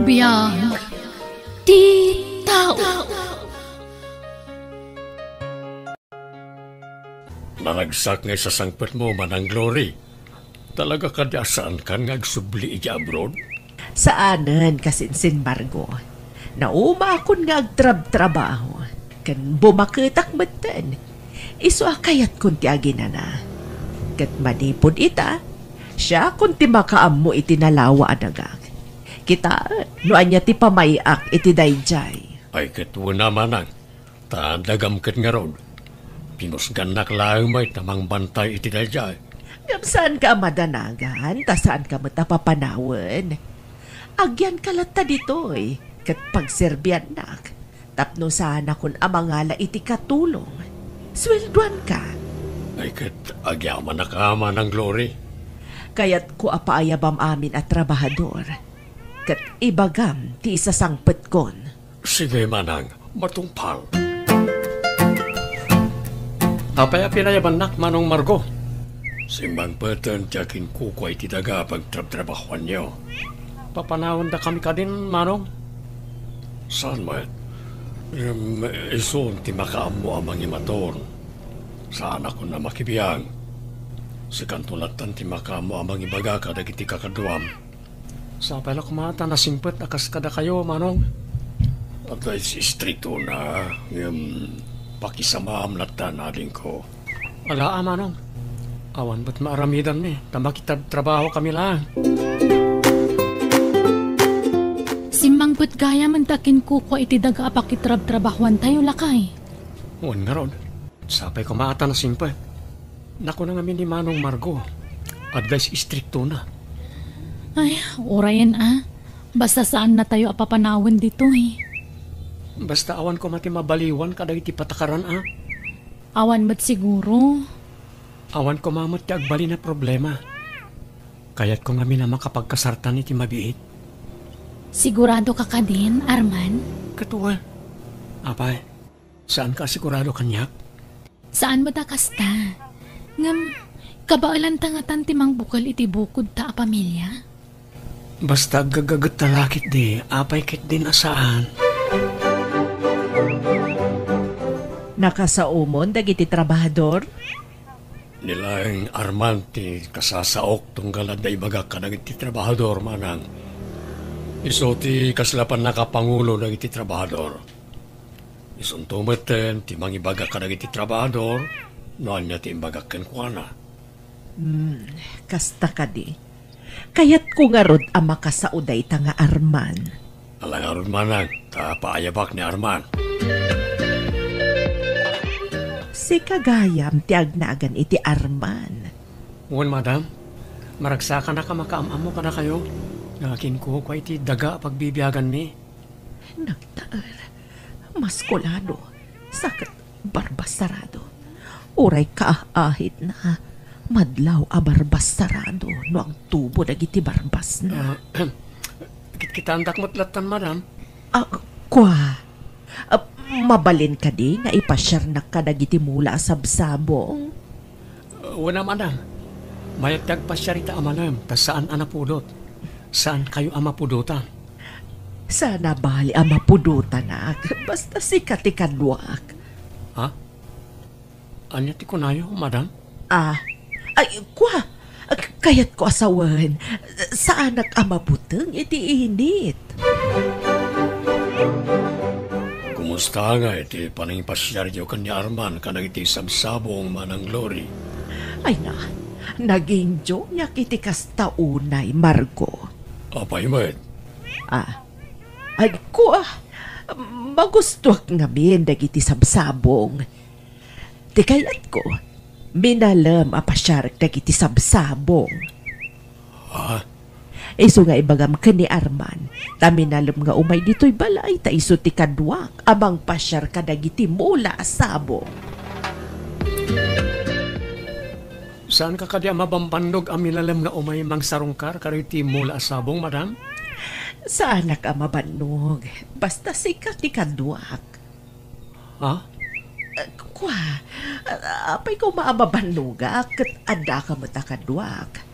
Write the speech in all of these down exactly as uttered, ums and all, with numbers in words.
Biag ti tao. Naragsak nga isasangpetmo, Manang Glory. Talaga kadi a saankan nga agsubli idiay abroad? Saanen, Kasinsin Margo. Naumaakon nga agtrabtrabaho, ken bumaketak metten. Isu a kayatkon ti aginana. Ket manipud ita, siakon ti makaammo iti nalawa a dagak. Kitaem no ania ti pamay-ak iti daydiay. Ay, ket wen a, Manang. Ta dagam ket ngarud, pinusgannak laeng met a mangbantay iti daydiay. Ngem saanka a madanagan, ta saanka met a papanawen. Agyanka latta ditoy, ket pagserbiannak, tapno saanakon a mangala iti katulong. Sueldoanka. Ay, ket agyamanak a, Manang Glory. Kayatko a paayabam amin a trabahador, ket ibagam ti isasangpetkon. Sige, Manang, matungpal. Apay a pinayabannak, Manong Margo? Simmangpeten ti akinkukua iti daga a pagtrabtrabahoanyo. Papanawendakami kadin, Manong? Saan met? Em, isun ti makaammo a mangimaton. Saanakon a makibiag. Sikanto lattan ti makaammo a mangibaga kadagiti kakaduam. Sapay la koma ta nasingpet a kas kadakayo, Manong. Adda iti istriktona, ngem pakisamaam latta, adingko. Ala a, Manong. Awan met maaramidanmi, ta makitrabtrabahokami laeng. Simmangpet gayam ta kinkukua iti daga a pakitrabtrabahoantayo, lakay. Wen ngarud. Sapay koma a ta nasingpet. Nakuna ngamin ni Manong Margo, adda iti istriktona. Ay, urayen a. Basta saannatayo a papanawen ditoy. Basta awan koma ti mabaliwan kadagiti patakaran a. Awan met siguro. Awan koma met ti agbalin a problema. Kayatko ngamin a makapagkasartan iti mabiit. Siguradoka kadin, Arman? Ket wen. Apay, saanka a sigurado kaniak? Saan met a kasta. Ngem, kabaelanta ngatan ti mangbukel iti bukodta a pamilia? Basta aggagagetta la ketdi, apay ketdin a saan. Nakasaomon dagiti trabahador? Ni laeng Arman ti kasasaok tunggal adda ibagak kadagiti trabahador, Manang. Isu ti kasla pannakapangulo dagiti trabahador. Isunto metten ti mangibaga kadagiti trabahador no ania ti imbagak kenkuana. Hmm, kasta kadi. Kayatko ngarud a makasao dayta nga Arman. Ala ngarud, Manang, ta paayabak ni Arman. Sika gayam ti agnagan iti Arman. Wen, madam. Maragsakanak a makaam-ammo kadakayo nga kinkukua iti daga a pagbibiaganmi. Nagtaer. Maskulado. Saket barbasarado. Uray kaah-ahitna, madlaw a barbasarado no agtubo dagiti barbasna. Ah, kitkitaendak met lattan, madam. Ah, kua. Ah, mabalin kadi nga ipasiarnak kadagiti mula a sabsabong? Wen a, madam. Mayat ti agpasiar ita a malem, ta saan a napudot. Saankayo a mapudotan. Saan a bali a mapudotanak. Basta sika ti kaduak. Ha? Ania ti kunayo, madam? Ah, ay, kua. Kayatko a sawen. Saanak a mabuteng iti init. Kumusta ngay ti panangipasiaryo ken ni Arman kadagiti sabsabong, Manang Glory? Ay na, nag-enjoyak iti kasta unay, Margo. Apay met? Ah, ay, kua, magustuak ngamin dagiti sabsabong. Ti kayatko, minalem a pasiarek dagiti sabsabong. Ha? Isu nga ibagam ken ni Arman, ta minalem nga umay ditoy balay ta isu ti kaduak a mangpasiar kadagiti mula a sabong. Saanka kadi a mabambannog a minalem nga umay mangsarungkar kadagiti mula a sabong, madam? Saanak a mabannog. Basta sika ti kaduak. Ha? Eh, kua, apay koma a mabannogak ket addaka met a kaduak?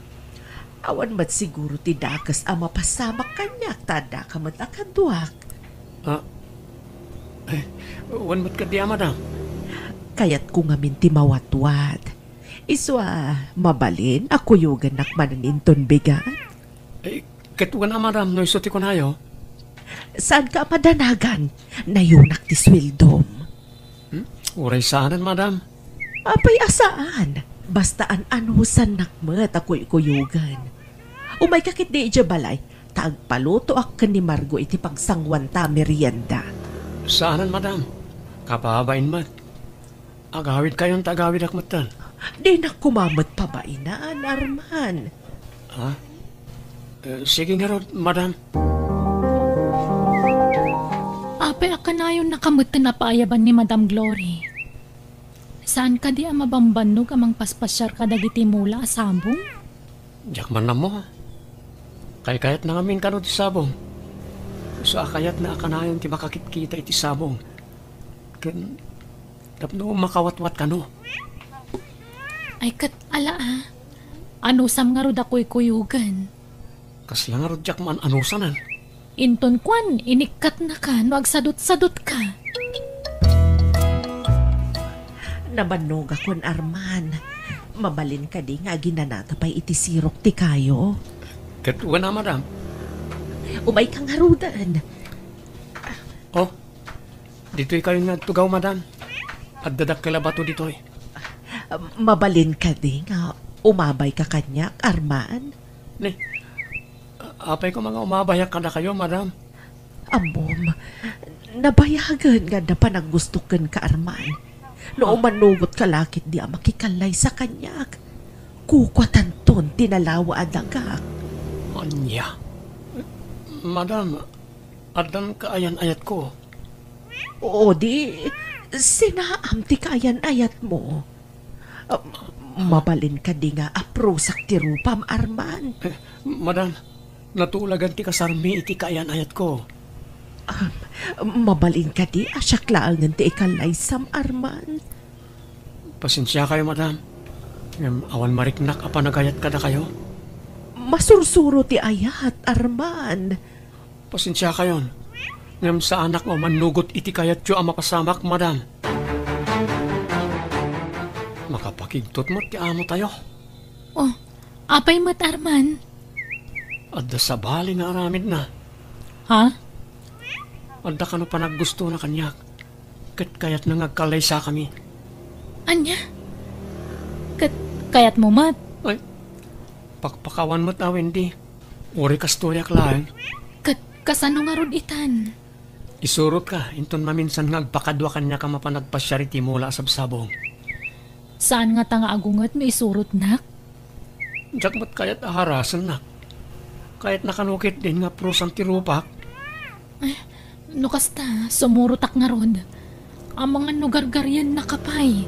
Awan met siguro ti dakes a mapasamak kaniak ta addaka met a kaduak. Ah, eh, wen met kadi a, madam. Kayatko ngamin ti mawatwat. Isu a mabalin a kuyogennak manen inton bigat. Eh, ket wen a, madam, no isu ti kunayo? Saanka a madanagan? Nayunak ti sueldom. Hmm? Uray saanen, madam. Apay a saan? Basta an-anusannak met a kuykuyogen. Umayka ketdi idiay balay, ta agpalutoak ken ni Margo iti pagsanguanta a merienda. Saanen, madam. Kababain met. Agawidkayon ta agawidak metten. Dinak koma met pabainan, Arman. Ha? Eh, sige ngarud, madam. Apay a kanayonnaka metten a paayaban ni Madam Glory? Saan kadi a mabambannog a mangpaspasiar kadagiti mula a sabong? Diak man ammo. Kaykayatna ngamin kano ti sabong. Isu a kayatna a kanayon ti makakitkita iti sabong. Ken tapno makawatwat kano. Ay, ket ala a. Anusam ngarud a kuykuyogen. Kasla ngarud diak maan-anusanen. Inton kuan, inikkatnaka no agsadutsadutka. Nabannogakon, Arman. Mabalin kadi nga aginanata pay iti sirok ti kayo? Ket wen a, madam. Umayka ngaruden. Oh, ditoykayon nga agtugaw, madam. Adda dakkel a bato ditoy. Mabalin kadi nga umabayka kaniak, Arman? Ni, apay koma nga umabayak kadakayo, madam? Ammom, nabayagen nga adda panaggusto kenka, Arman. No umanugotka la ketdi a makikallaysa kaniak, kukuatanton ti nalawa a dagak. Ania? Madam, addan kaayan-ayatko. O di, sinaam ti kaayan-ayatmo. Ah, mabalin kadi nga aprusak ti rupam, Arman? Eh, madam, natulagan ti kasarmi iti kaayan-ayatko. Ah, mabalin kadi a siak laengen ti ikallaysam, Arman? Pasensiakayo, madam. Ngem awan mariknak a panagayat kadakayo. Masursuro ti ayat, Arman. Pasensiakayon, ngem saanak nga umannugot iti kayatyo a mapasamak, madam. Makapakigtot met ti amotayo. Oh, apay met, Arman? Adda sabali nga aramidna. Ha? Adda kano panaggustona kaniak. Ket kayatna nga agkallaysakami. Ania? Ket kayatmo met? Ay, pakpakawan met a, Wendy. Uray kastoyak laeng. Ket kasano ngarud itan? Isurotka, inton maminsan nga agpakadua kaniak a mapan agpasiar iti mula a sabsabong. Saan ngata nga agunget no isurotnak? Diak met kayat a harasennak. Kayatna kano ketdin nga prusan ti rupak. Eh, no kasta, sumurotak ngarud. Amangan no gargariennaka pay.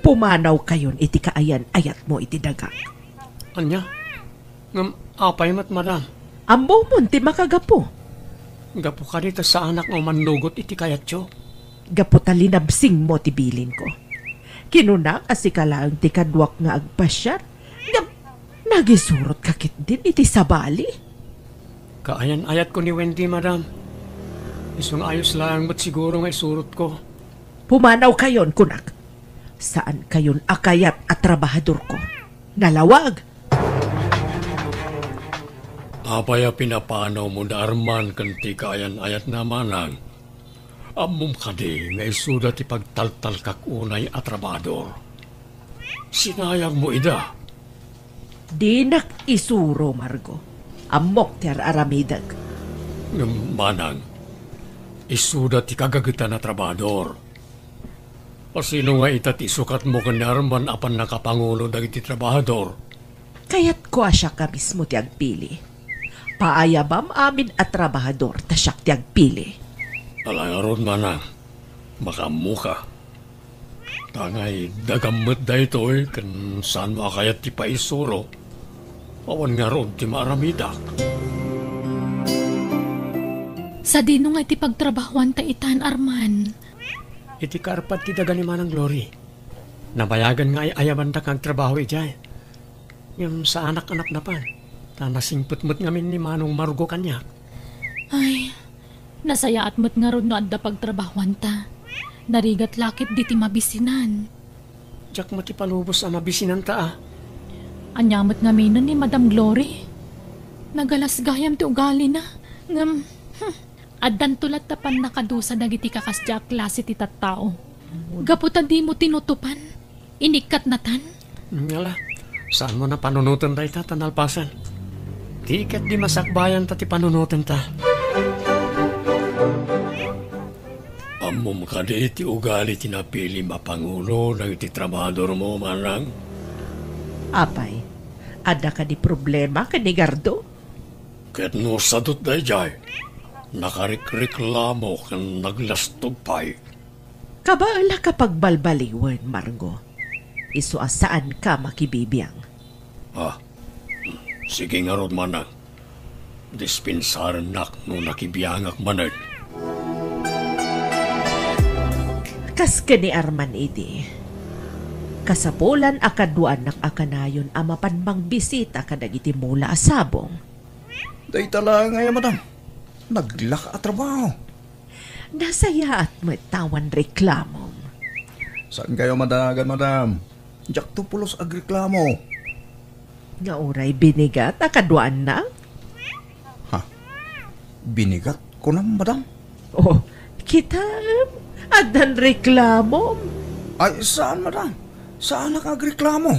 Pumanawkayon iti kaayan-ayatmo iti daga. Ania? Ngem apay met, madam? Ammomon ti makagapu. Gapu kadi ta saanak nga umannugot iti kayatyo? Gapu ta linabsingmo ti bilinko. Kinunak a sika laeng ti kaduak nga agpasiar, ngem nagisurotka ketdin iti sabali. Kaayan-ayatko ni Wendy, madam. Isu nga ayos laeng met siguro nga isurotko. Pumanawkayon, kunak. Saankayon a kayat a trabahadorko. Nalawag! Apay a pinapanawmo da Arman ken ti kaayan-ayatna, manang? Ammom kadi nga isuda ti pagtaltalkak unay a trabahador? Sinayangmo ida. Dinak isuro, Margo. Ammok ti ar-aramidek. Ngem, manang, isuda ti kagagetan a trabahador. Asino nga ita ti isukatmo ken ni Arman a pannakapangulo dagiti trabahador? Kayatko a siak a mismo ti agpili. Paayabam amin a trabahador ta siak ti agpili. Ala ngarud, manang, makaammoka. Tangay dagam met daytoy ken saanmo a kayat ti paisuro. Awan ngarud ti maaramidak. Sadino nga iti pagtrabahoanta itan, Arman? Iti karpad ti daga ni Manang Glory. Nabayagan nga ay-ayabandak nga agtrabaho idiay. Ngem saanak a napnapan, ta nasingpet met ngamin ni Manong Margo kaniak. Ay, nasayaat met ngarud no adda pagtrabahuanta. Narigat la ketdi ti mabisinan. Diak met ipalubos a mabisinanta, a. Ania met ngaminen ni Madam Glory? Nagalas gayam ti ugalina. Ngem, hmm, addanto latta pannakadusa dagiti kakasdia a klase ti tattao. Gapu ta dimo tinutupan, inikkatnatan. Ngala, saanmo a panunoten dayta ta nalpasen? Ti ketdi masakbayanta ti panunotenta. Ammom kadi ti ugali ti napilim a pangulo dagiti trabahadormo, Manang? Apay, adda kadi problema ken ni Gardo? Ket no sadut daydiay, nakarikreklamo ken naglastog pay. Kabaelak a pagbalbaliwen, Margo. Isu a saanka makibibiang. Ah, sige ngarud, Manang. Dispensarennak no nakibiangak manen. Kas ken ni Arman idi, kasapulan a kaduaannak a kanayon a mapan mangbisita kadagiti mula a sabong. Dayta laeng aya, madam. Naglaka a trabaho. Nasayaat met ta awan reklamom. Saankayo madanagan, madam? Diakto pulos agreklamo. Nga uray binigat a kaduaanna? Ha? Binigat, kunam, madam? Oh, kitaem, addan reklamom. Ay, saan, madam? Saanak agreklamo?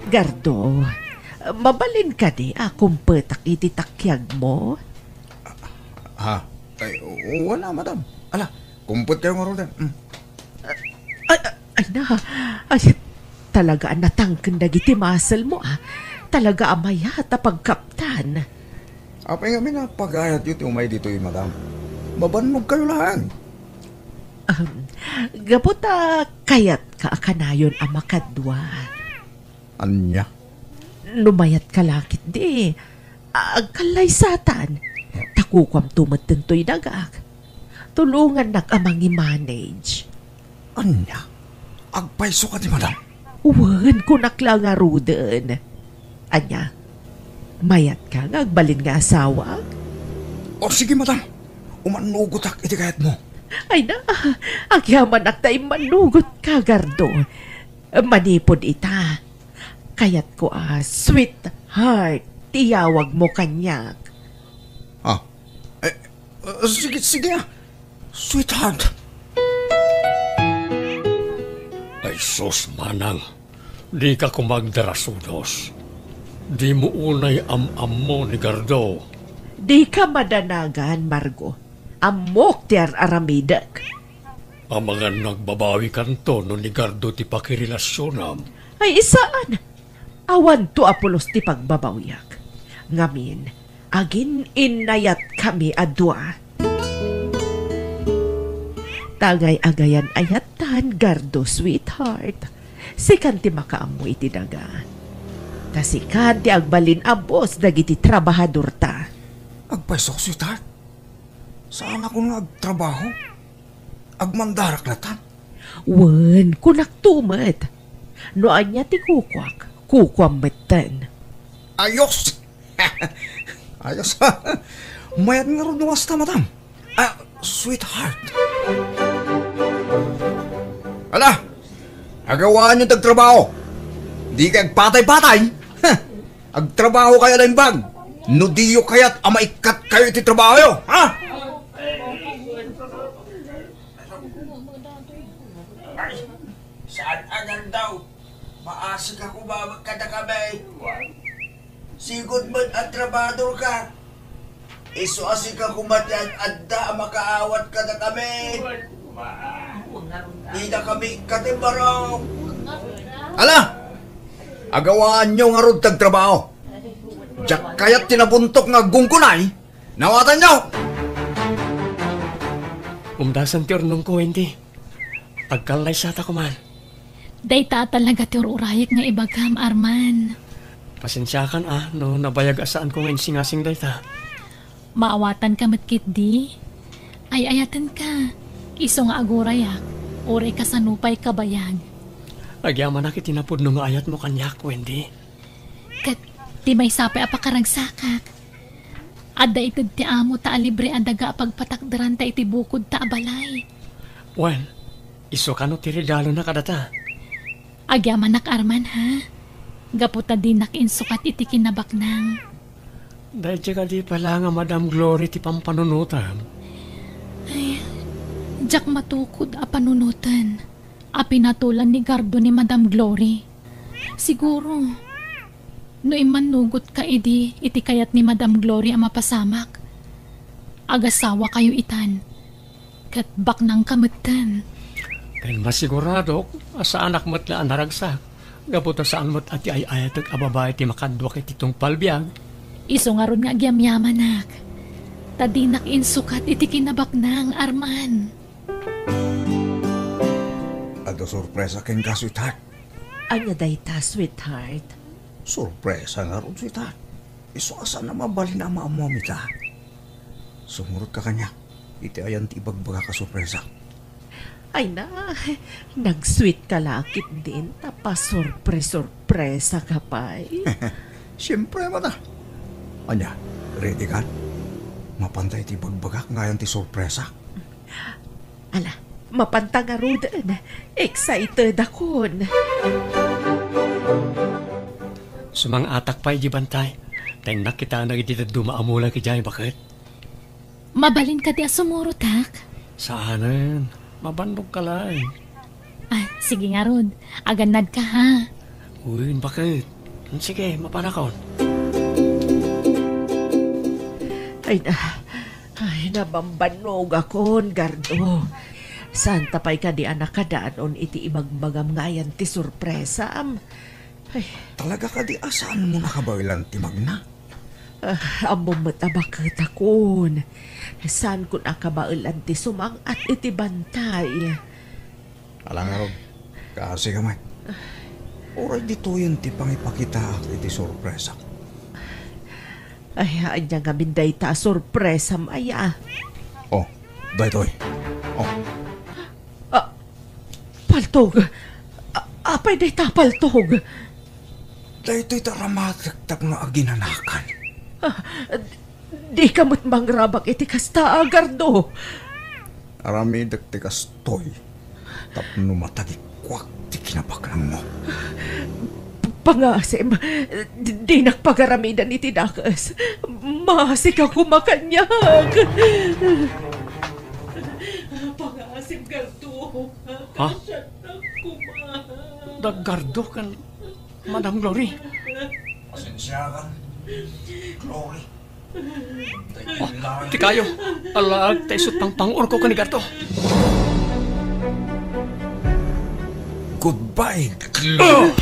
Gardo, mabalin kadi a kumpetak iti takiagmo? Ha? Ay, wen a, madam. Ala, kumpetkayo ngaruden. Mm. Ay, ay, ay na. Ay, talaga a natangken dagiti muscle mo, ah. Talaga a mayat a pagkaptan. Apay ngamin a pagayatyo ti umay ditoy, madam? Mabannogkayo laeng. Um, gapu ta kayatka a kanayon a makadua. Ania? No mayatka la ketdi, agkallaysatan. Ta kukuamto met ditoy dagak. Tulongannak a mangi-manage. Ania? Agpayso kadi, madam? Wen, kunak la ngaruden. Ania? Mayatka nga agbalin nga asawak? O, sige, madam. Umannugotak iti kayatmo. Ay na, agyamanak ta immannugotka, Gardo. Manipud ita, kayatko a sweetheart ti iyawagmo kaniak. Ah, eh, eh, sige, sige, ah. Sweetheart. Ay sus, manang, dika koma agdarasudos. Dimo unay am-ammo ni Gardo. Dika madanagan, Margo. Ammok ti ar-aramidek. Amangan no agbabawikanto no ni Gardo ti pakirelasionam. Ay, saan. Awanto a pulos ti pagbabawiak. Ngamin, agin-innayatkami a dua. Ta agay-agayan ayattan, Gardo, sweetheart. Sikan ti makaammo iti daga. Ta sikan ti agbalin a boss dagiti trabahadorta. Agpaysok, sweetheart. Saanakon nga agtrabaho? Agmandarak latta? Wen, kunakto met. No ania ti kukuak, kukuam metten. Ayos! Ayos. Mayat ngarud no kasta, madam. Ah, sweetheart. Ala, agawaanyo ti agtrabaho. Dika agpatay-patay. Agtrabahokayo a naimbag. No diyo kayat a maikkat kayo iti trabahoyo, ha? Ay, saan a gandaw? Maasika koma met kadakami. Sigud met a trabahadorka. Isu a sika koma ti ad-adda a makaawat kadakami. Didakami katimbarong. Ala! Agawaanyo ngarud ti agtrabaho. Diak kayat ti nabuntok nga aggunggunay. Nawatanyo! Umdasan ti urnongko, Wendy. Agkallaysata koman. Dayta a talaga ti ur-urayek nga ibagam, Arman. Pasensiakan a no nabayag a saanko nga insingasing dayta. Maawatanka met ketdi. Ay-ayatenka. Isu nga agurayak, uray kasano pay kabayag. Agyamanak iti napudno nga ayatmo kaniak, Wendy. Ket ti maysa pay a pakaragsakak, adda ited ti amo ta alibre a daga a pagpatakderanta iti bukodta a balay. Wen, isu kano ti regalona kadata? Agyamanak, Arman, ha? Gapu ta dinak insukat iti kinabaknang. Daydi kadi pay la nga Madam Glory ti pampanunotam? Ay, diak matukod a panunoten a pinatolan ni Gardo ni Madam Glory. Siguro, no immannugotka idi iti kayat ni Madam Glory a mapasamak, agasawakayo itan, ket baknangka metten. Ken masiguradok a saanak met la a naragsak, gapu ta saan met a ti ay-ayatek a babai ti makaduak iti tungpal biag. Isu ngarud nga agyamyamanak, ta dinak insukat iti kinabaknang, Arman. Adda sorpresa kenka, sweetheart. Ania dayta, sweetheart? Sorpresa ngarud, sweetheart. Isu a saan a mabalin a maammuam ita. Sumurotka kaniak iti ayan ti ibagbagak a sorpresa. Ay na, nag-sweet ka la ketdin, ta pasurpre-surpresa ka pay. Siempre, mata. Ania, ready kan? Mapanta iti ibagbagak nga ayan ti sorpresa. Ala, mapanta ngaruden. Excited akon. Sumang-atak pay di bantay. Tennak kita dagiti dadduma a mulak idiay, baket. Mabalin kadi a sumurotak? Saanen. Mabannogka laeng. Ah, sige ngarud. Agannadka, ha? Wen, baket. Sige, mapanakon. Ay na, ay, nabambannogakon, Gardo. Saanta pay kadi a nakadanon iti ibagbagam nga ayan ti sorpresam? Ay. Talaga kadi a saanmo nakabaelan ti magna? Ah, ammom met a baketakon. Saankon a kabaelan ti sumang-at iti bantay. Ala ngarud, kaasi ka met. Uray ditoyen ti pangipakitaak iti sorpresak. Ay, ania ngamin dayta a sorpresam aya? Oh, daytoy. Oh. Ah, paltog. A-, apay dayta a paltog? Daytoy ta aramidek tapno aginanakan. Ah, dika met mangrabak iti kasta, Gardo. Aramidek ti kastoy tapno matagikuak ti kinabaknangmo. P-, pangaasim, di-, dinak pagaramidan iti dakes. Maasika koma kaniak. Pangaasim, Gardo. Ha? Kasiannak koma. Da Gardo ken Madam Glory. Pasensiakan, Glory. Oh, ti kayo. Alaag ta isut' pangpang-urko ken ni Gardo. Goodbye, Glory.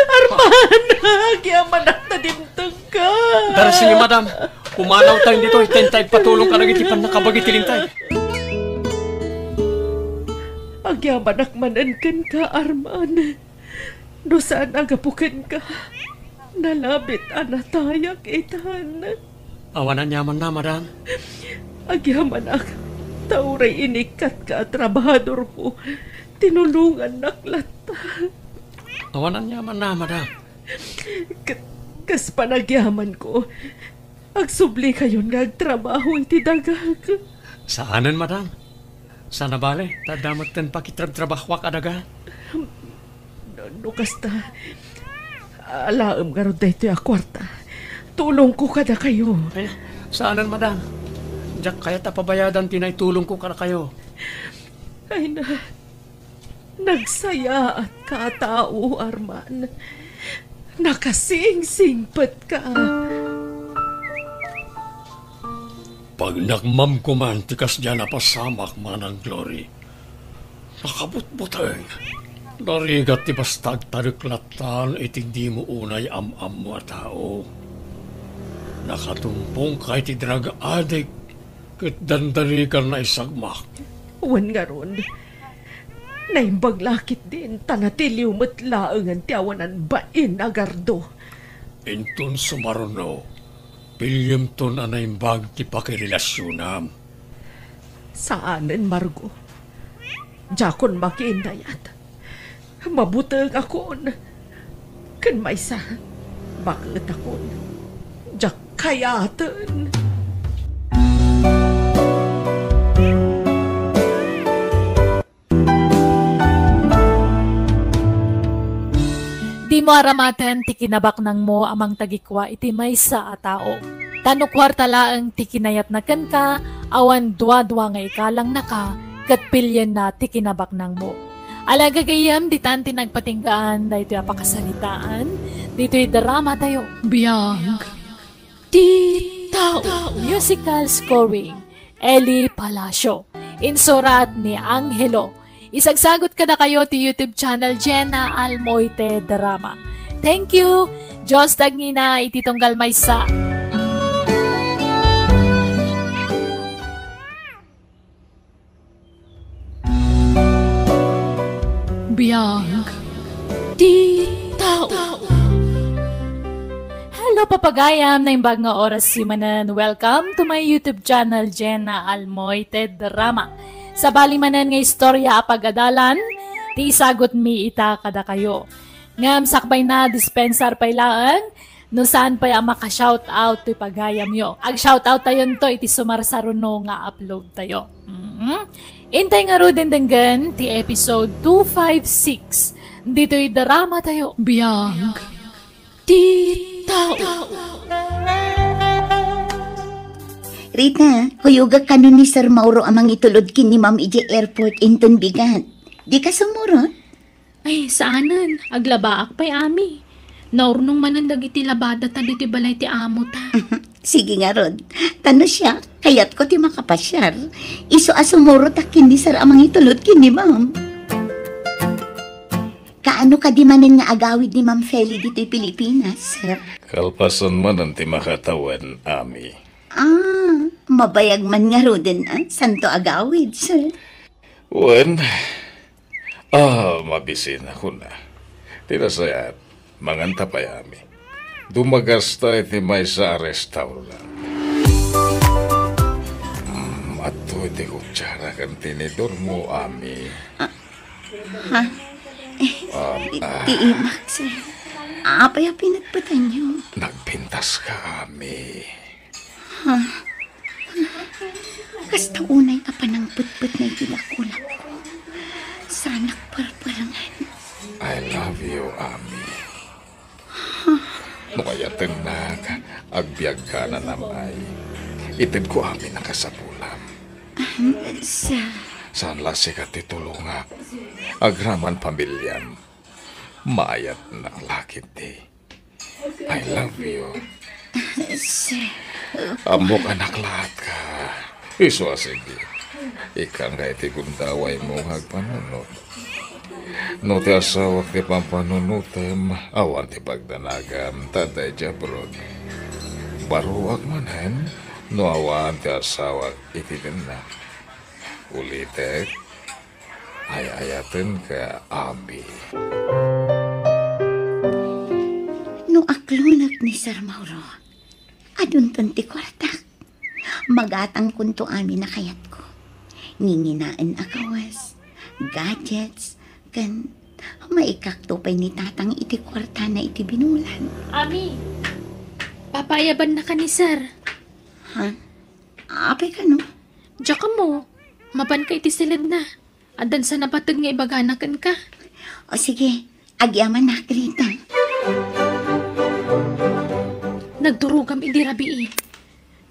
Arman, agyamanak ta dimtengka. Darasem, madam. Pumanaw tayo ditoy, ta inta agpatulong kadagiti pannakabagi ti lintay. Agyamanak manen kenka, Arman. No saan a gapu kenka, nalabit a natayak itan. Awan aniamanna, madam. Agyamanak, ta uray inikkatka a trabahadorko, tinulongannak latta. Awan aniamanna, madam. K-, kas panagyamanko, agsublikayon nga agtrabaho iti dagak. Saanen, madam. Saan a bale, ta adda metten pakitrabtrabahoak a daga. No, no kasta, alaem ngarud daytoy a kuarta. Tulongko kadakayo. Ay, saanen, madam. Diak kayat a pabayadan ti naitulongko kadakayo. Ay na, nagsayaatka a tao, Arman. Nakasingsingpetka. Pagnakmam koman ti kasdiay a pasamak, Manang Glory. Nakabutbuteng. Narigat ti basta agtalek lattan iti dimo unay am-ammo a tao. Nakatumpongka iti drug addict ket dandarigan naisagmak. Wen ngarud, naimbag la ketdin ta natiliw met laengen ti awanan bain a Gardo. Inton sumaruno, pillemton a naimbag ti pakirelasionam. Saanen, Margo. Diakon makiinnayat. Mabutengakon. Ken maysa, bakletakon. Diak kayaten. Dimo aramaten ti kinabaknangmo a mangtagikua iti maysa a tao. Ta no kuarta laeng ti kinayatna kenka, awan duadua nga ikalangnaka ket pilienna ti kinabaknangmo. Ala, gagayyem, ditan ti nagpatinggaan daytoy a pakasaritaan, ditoy dramatayo. Biag ti tao. Musical scoring, Eli Palacio. Insurat ni Angelo. Isagsagot kadakayo ti YouTube channel Jenna Almoite Drama. Thank you! Diyos ti agngina iti tunggal maysa. Biag ti tao. Hello, papagayam! Naimbag nga oras manen. Welcome to my YouTube channel, Jenna Almoite Drama. Sabali manen nga istorya a pagadalan, ti isagutmi ita kadakayo. Ngem sakbayna, dispensar pay laeng, no saan pay a maka-shout out toy pagayamyo. Ag-shout out tayonto iti sumarsaruno nga upload tayo. Mhm. Intay ngaruden denggen ti episode two five six ditoy drama tayo. Biag ti tao. Rita, kuyogak kano ni Sir Mauro a mangitulod ken ni Ma'am idiay airport inton bigat. Dika sumurot? Ay, saanen. Aglabaak pay, Ami. Naurnong manen dagiti labadata ditoy balay ti amota. Sige ngarud. Ta no siak, kayatko ti makapasiar. Isu a sumurotak ken ni Sir a mangitulod ken ni Ma'am. Kaano kadi manen nga agawid ni Ma'am Feli ditoy Pilipinas, Sir? Kalpasan manen ti makatawen, Ami. Ah, mabayag man ngaruden, ah, santo agawid, Sir. Wen, ah, mabisinakon a. Ti nasayaat, manganta pay, Ami. Dumagasta iti maysa a restaurant. Mm, adtoy ti kutsara ken tinidormo, Ami. Ah, ha? Eh, ah, ti, ah, ti imak, Sir. Apay a pinatpatanyo? Nagpintaska, Ami. Ha? Kasta unay a panangpetpetna iti lakolakko. Saanak perperengen. I love you, Ami. Ha? No kayatennak, agbiagka nanam-ay. Itedko amin a kasapulam. Ahem, sa- Saan la sika ti tulongak. Agraman pamiliam. Maayatnak la ketdi. I love you. Sir. Ammok a naklaat ka. Isu a sige. Ikkanka iti gundawaymo nga agpanunot. No ti asawak ti pampanunotem, awan ti pagdanagam, ta adda idiay abroad. Baruak manen, no awan ti asawak iti dennak. Ulitek, ay-ayatenka, Ami. No aklonek ni Sir Mauro, adunton ti kuartak. Magatangkonto amin a kayatko. Nginginaen a kawes, gadgets, ken maikakto pay ni Tatang iti kuartana iti binulan. Ami, papaayabannaka ni Sir. Ha? Apay kano? Diak ammo. Mapanka iti siledna. Addan sa napateg nga ibagana kenka. O sige, agyamanak, Rita. Nagturogam idi rabii.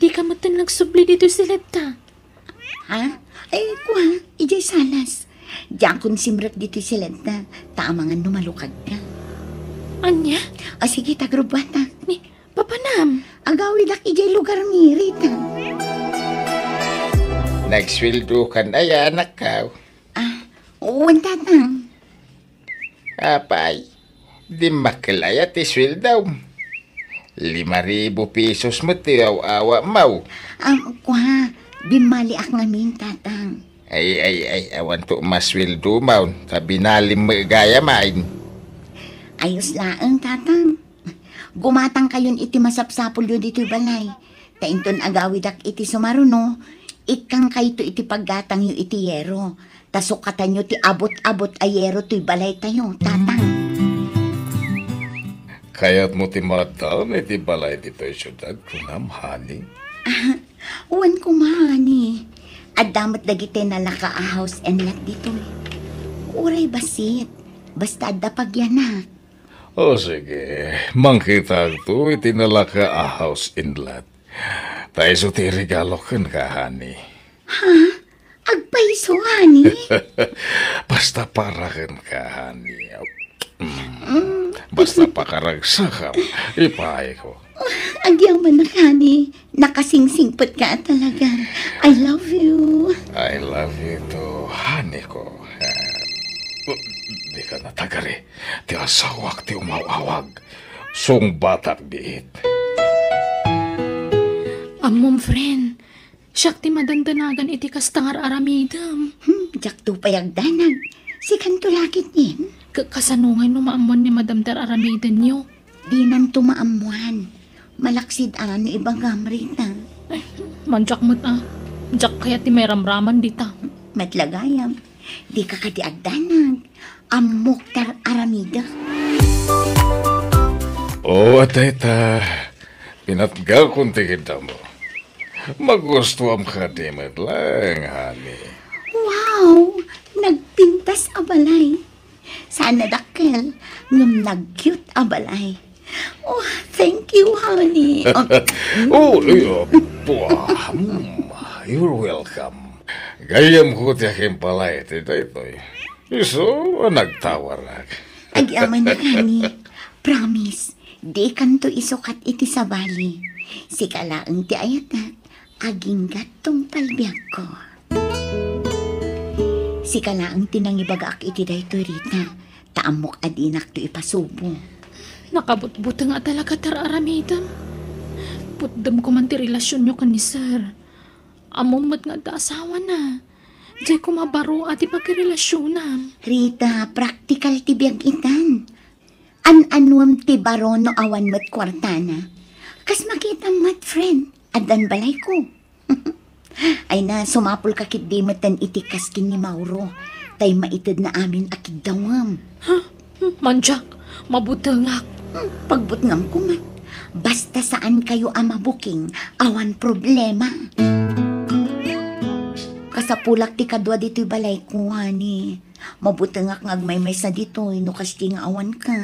Dika metten nagsubli ditoy siledta. Ha? Ay, kua, idiay salas. Diakon simrek ditoy siledta, ta amangan no malukagka. Ania? O sige, ta agrubbuatak. Ni, papanam? Agawidak idiay lugarmi, Rita. Nagsueldokan aya, anakko? Ah, wen, Tatang. Apay, dimmakkel aya ti sueldom? Lima ribu pesos met ti aw-awatmo. Ah, kua, bimmaliak ngamin, Tatang. Ay, ay, ay, awanto masueldomon, ta binalim met gayam. Ayos laeng, Tatang. Gumatangkayon iti masapsapulyo ditoy balay. Ta inton agawidak iti sumaruno, Ikkankayto iti paggatangyo iti yero, ta sukatanyo ti abut-abut a yero toy balaytayo, Tatang. Kayatmo ti maaddaem iti balay ditoy siudad, kunam, honey? Wen koma, honey. Adda met dagiti nalaka a house and lot ditoy. Uray bassit, basta adda pagyanak. O sige, mangkitakto iti nalaka a house and lot. Ta isu ti regalo kenka, honey. Ha? Agpayso, honey? Basta para kenka, honey. Mm. Basta pakaragsakam, ipaay ko. Agyamanak, honey. Nakasingsingpet ka talaga. I love you. I love you too, honey ko. Di ka natagari. Ti asawak ti umaw-awag. Sungbatak biit. Ammom, friend. Siak ti madandanagan iti kasta nga ar-aramidem. Hmm, diakto pay agdanag. Sikanto lakit nin? Ka-, kasano ngay no maammuan ni Madam ti ar-aramidenyo? Dinanto maammuan. Malaksid a no ibagam, Rita. Ay, madiak met a. Diak kayat ti mairamraman dita. Met la gayam. Dika kadi agdanag. Ammok ti ar-aramidek. O, dayta. Pinatgakon ti kiddamo. Magustuam kadi met laeng, honey. Wow! Nagpintas a balay. Saan a dakkel, ngem nag-cute a balay. Oh, thank you, honey. Oh, eh, uh, pua, mm, you're welcome. Gayyemko ti akimpalay ti daytoy. Isu a nagtawarak. Agyamanak, honey. Promise, dikanto isukat iti sabali. Sika laeng ti ayatek, agingga't tungpal biagko. Sika laeng ti nangibagaak iti daytoy, Rita, ta ammok a dinakto ipasubo. Nakabutbuteng a talaga ti ar-aramidem. Putdem koman ti relasionyo ken ni Sir. Ammom met nga adda asawana. Diay koma baro a ti pakirelasionam. Rita, praktikal ti biag itan. An-anuem ti baro no awan met kuartana. Kas makitam met, friend, addan balayko. Ay na, sumapulka ketdi metten iti kas ken ni Mauro. Tay maitedna amin a kiddawem. Ha? Hmm, madiak, mabutengak. Hmm, pagbutengam koma. Basta saankayo a mabuking, awan problema. Kasapulak ti kadua ditoy balayko, honey. Mabutengak nga agmaymaysa ditoy no kasdi nga awanka.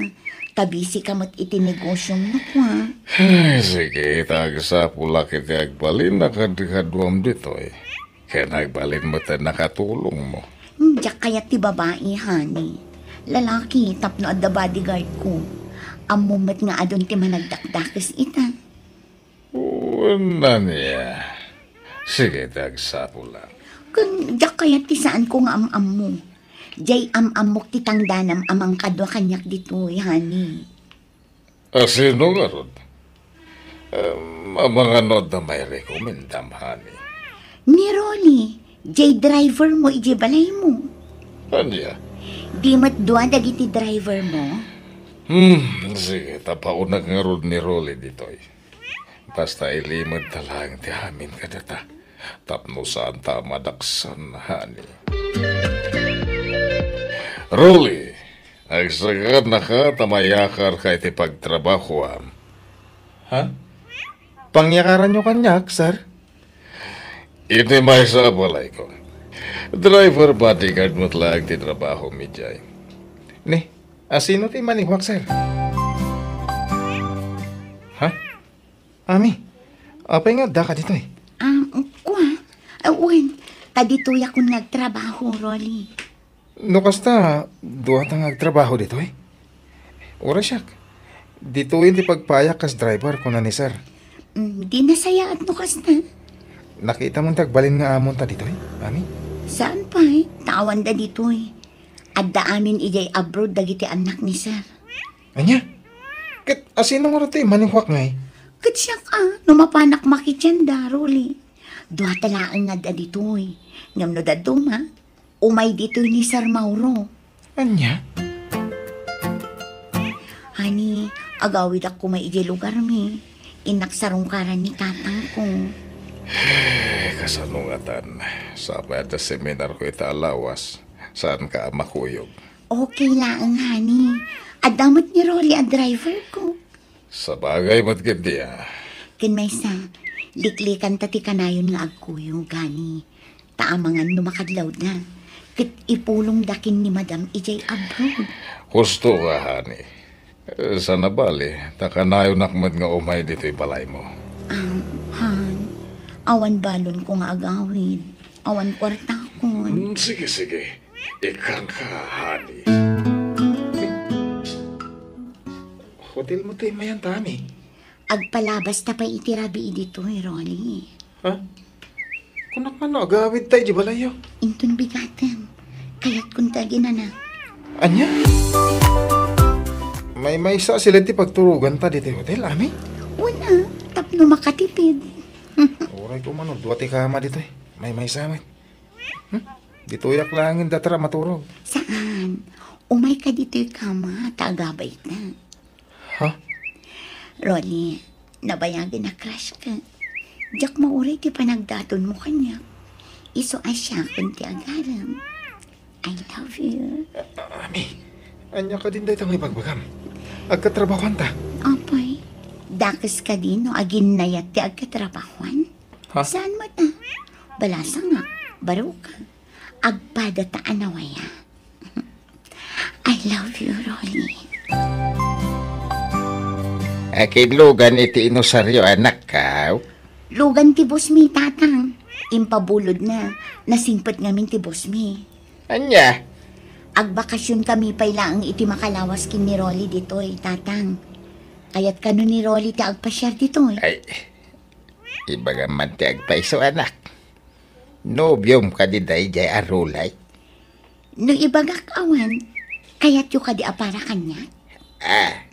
Ta busy ka met iti negosiom no kua. Ay, sige, ta agsapulak iti agbalin a kadkaduam ditoy. Ken agbalin met a nakatulongmo. Hmm, diak kayat ti babai, honey. Lalaki, tapno adda bodyguard ko. Ammom met nga adun ti managdakdakes ita. Wen ania. Sige, ti agsapulak. Ken diak kayat ti saanko nga am-ammo. Diay am-ammok ti tangdanam a mangkadua kaniak ditoy, honey. A sino ngarud? Em, amangan no adda mairekomendam, honey. Ni Rolly, diay driver mo idiay balaymo. Ania? Di met dua dagiti driver mo? Hmm, sige, ta paunak ngarud ni Rolly ditoy. Basta ilimed ta laeng ti amin kadata. Tapno saanta a madaksan, honey. Rolly, agsagannaka ta mayakarka iti pagtrabahoam. Ha? Pangyakaranyo kaniak, sir? Iti maysa a balayko. Driver bodyguard met laeng ti trabahom idiay. Ni, a sino ti immanihuak, sir? Ha? Ami, apay nga addaka ditoy? Ah, kua? Ah, wen, ta ditoyakon nga agtrabaho, Rolly. No kasta, duata nga agtrabaho ditoy? Uray siak. Ditoyen ti pagpayak kas driver, kuna ni sir. Mm, di nasayaat no kasta. Nakitam ti agbalin nga amonta ditoy, ami? Saan pay, ta awanda ditoy. Adda amin idiay abroad dagiti annak ni sir. Ania? Ket a sino ngarud ti immanihuak ngay? Ket siak a, no mapanak makitienda, Rolly. Duata laeng nga adda ditoy. Ngem no dadduma, umay ditoy ni Sir Mauro. Ania? Honey, agawidak koma idiay lugarmi. Innak sarungkaran ni tatangko. Kasano ngatan? Sapay adda seminarko ita a lawas. Saanka a makuyog? Okay laeng, honey. Adda met ni Rolly a driverko. Sabagay met ketdi, a. Ken maysa, liklikanta ti kanayon nga agkuyog, honey. Ta amangan no makadlawda, ket ipulongda ken ni Madam idiay abroad. Husto ka, honey. Eh, saan a bali, ta kanayonak met nga umay ditoy balaymo. Um, hon, awan balonko nga agawid. Awan kuartakon. Mm, sige, sige. Ikkanka, honey. Hotelmo ti immayan ta, honey. Agpalabasta pay iti rabii ditoy, Rolly. Ha? Kunak man no agawidta idiay balayyo. Inton bigatem, kayatkon ti aginana. Ania? Maymaysa a siled ti pagturoganta ditoy hotel, honey? Wen a, tapno makatipid. Uray ko man no dua ti kama ditoy. Maymaysa met. Hmm? Ditoyak laengen datar a maturog. Saan? Umayka ditoy kama, ta agabayta. Ha? Rolly, nabayagen a crush ka. Diak mauray ti panagdatonmo kaniak. Isu a siakon ti agarem. I love you. Ah, Ami, ania kadin dayta nga ibagbagam? Agkatrabahuanta? Apay, dakes kadi no aginnayat ti agkatrabahuan? Ha? Saan met a? Balasangak, baro ka. Agpadata a nawaya. I love you, Rolly. Akin lugan iti inusaryo, anakkaw? Lugan ti boss mi, Tatang. Impabulodna, nasingpet ngamin ti boss mi. Ania? Agbakasion kami pay laeng iti makalawas ken ni Rolly ditoy, Tatang. Kayat kano ni Rolly ti agpasiar ditoy? Ay, ibagam man ti agpayso, anak. Nobiom kadi daydiay a Rolly? No ibagak awan, kayatyo kadi a para kaniak? Ah,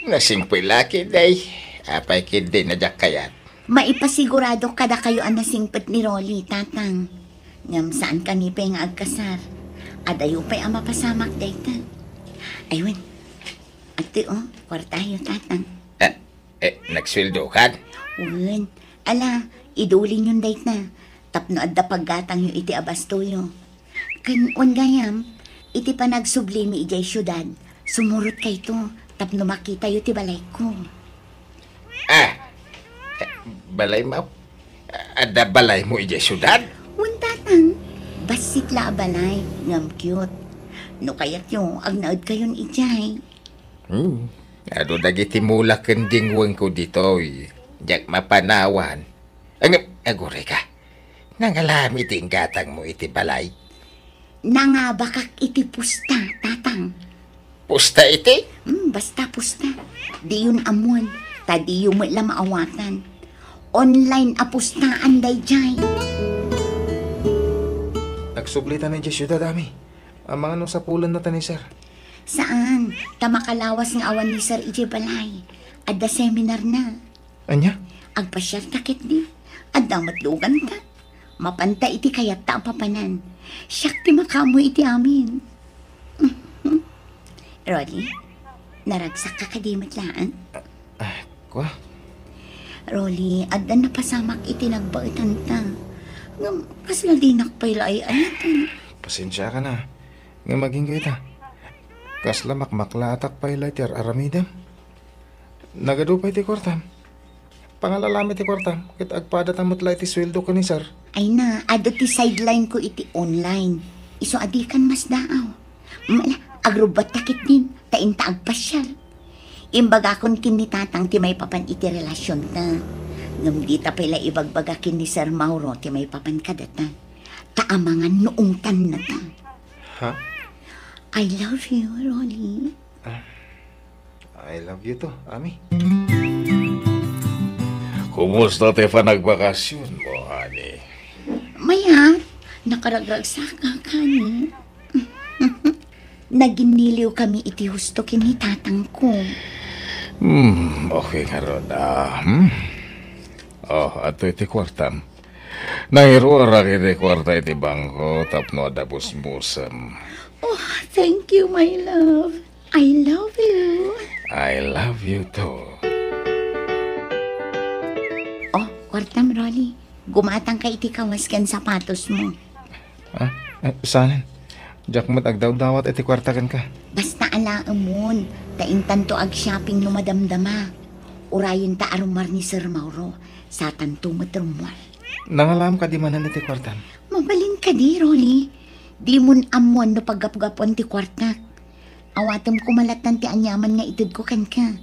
nasingpet la ketdi. Apay ketdi a diak kayat? Maipasigurado kadakayo a nasingpet ni Rolly, Tatang. Ngem saan kami pay nga agkasar. Adayo pay a mapasamak dayta. Ay wen, adtoy, o, kuartayo, Tatang. Ah, eh, nagsueldokan? Wen. Ala, idulinyon dayta. Tapno adda paggatangyo iti abastoyo. Ken wen gayam, iti panagsublimi idiay siudad, sumurotkayto tapno makitayo ti balayko. Ah, balaymo? Adda balaymo idiay siudad? Wen, Tatang, bassit la a balay, ngem cute. No kayatyo, agnaedkayon idiay. Hmm, adu dagiti mula ken dingwengko ditoy, diak mapanawan. Ngem, agurayka, nangalami ti inggatangmo iti balay? Nangabakak iti pusta, Tatang. Pusta iti? Hmm, basta pusta. Diyon ammoen, ta diyo met la maawatan. Online a pustaan daydiay. Agsublita idiay siudad, Ami. Amangan no sapulennata ni Sir? Saan, ta makalawas nga awan ni Sir idiay balay. Adda seminarna. Ania? Agpasiarta ketdi. Adda met luganta. Mapanta iti kayatta a papanan. Siak ti makaammo iti amin. Rolly, naragsakka kadi met laeng? Ah, kua? Rolly, adda napasamak iti nagbaetanta. Ngem, kasla dinak pay la ay-ayaten. Pasensiakan a. Ngem agingga ita. Kasla makmaklaatak pay la iti ar-aramidem. Nagadu pay ti kuartam. Pangalala met ti kuartam, ket agpadata met la iti sueldo ken ni Sir. Ay na, adu ti sideline ko iti online. Isu a dikan masdaaw. Mala, agrubbatta ketdin, ta inta agpasiar. Imbagakon ken ni Tatang ti maipapan iti relasionta. Ngem dita pay la ibagbaga ken ni Sir Mauro ti maipapan kadata. Ta amangan no ungtannata. Ha? I love you, Rolly. Ah, I love you too, Ami. Kumusta ti panagbakasionmo, honey? Mayat, nakaragragsakak, honey. Naginniliw kami iti husto ken ni tatangko. Hmm, okay ngarud, ah, hmm? Oh, adtoy ti kuartam. Nangiruarak iti kuarta iti bangko tapno adda busbusem. Oh, thank you, my love. I love you. I love you too. Oh, kuartam, Rolly. Gumatangka iti kawas ken sapatosmo. Ah, eh, saan? Diak met agdawdawat iti kuarta kenka. Basta alaemon, ta intanto ag-shopping no madamdama. Urayen ta a rummuar ni Sir Mauro, satanto met rummuar. Nangalaam kadi manen iti kuartam? Mabalin kadi, Rolly? Dimon ammoan no paggapgapuan ti kuartak. Awatem koma lattan ti aniaman nga itedko kenka.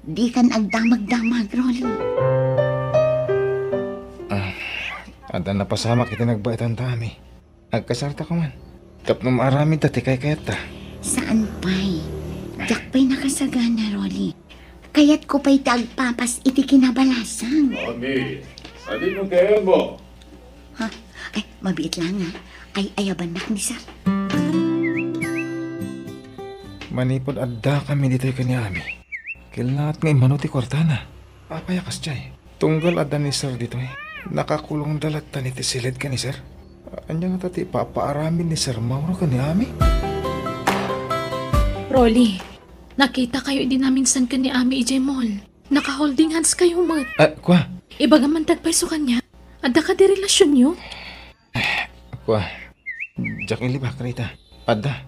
Dikan agdamagdamag, Rolly. Ah, adda napasamak iti nagbaetan ta, Ami. Agkasarta koman. Tapno maaramidta ti kaykayatta. Saan pay. Diak pay nakasagana, Rolly. Kayatko pay ti agpapas iti kinabalasang. Ami, sadino ti ayanmo? Ha? Ay, mabiit lang, ah. Ay, ayabannak ni Sir. Manipud addakami ditoy ken ni Ami, kellaat nga immano ti kuartana. Apay a kasdiay? Tunggal adda ni Sir ditoy, nakakulongda lattan iti siled ken ni Sir. Ania ngata ti ipapaaramid ni Sir Mauro ken ni Ami? Rolly, nakitakayo idi naminsan ken ni Ami idiay mall. Naka-holding hands kayo met. Ah, kua? Ibagam man ti agpayso kaniak. Adda kadi relasionyo? Kua, diak ilibak, Rita. Adda.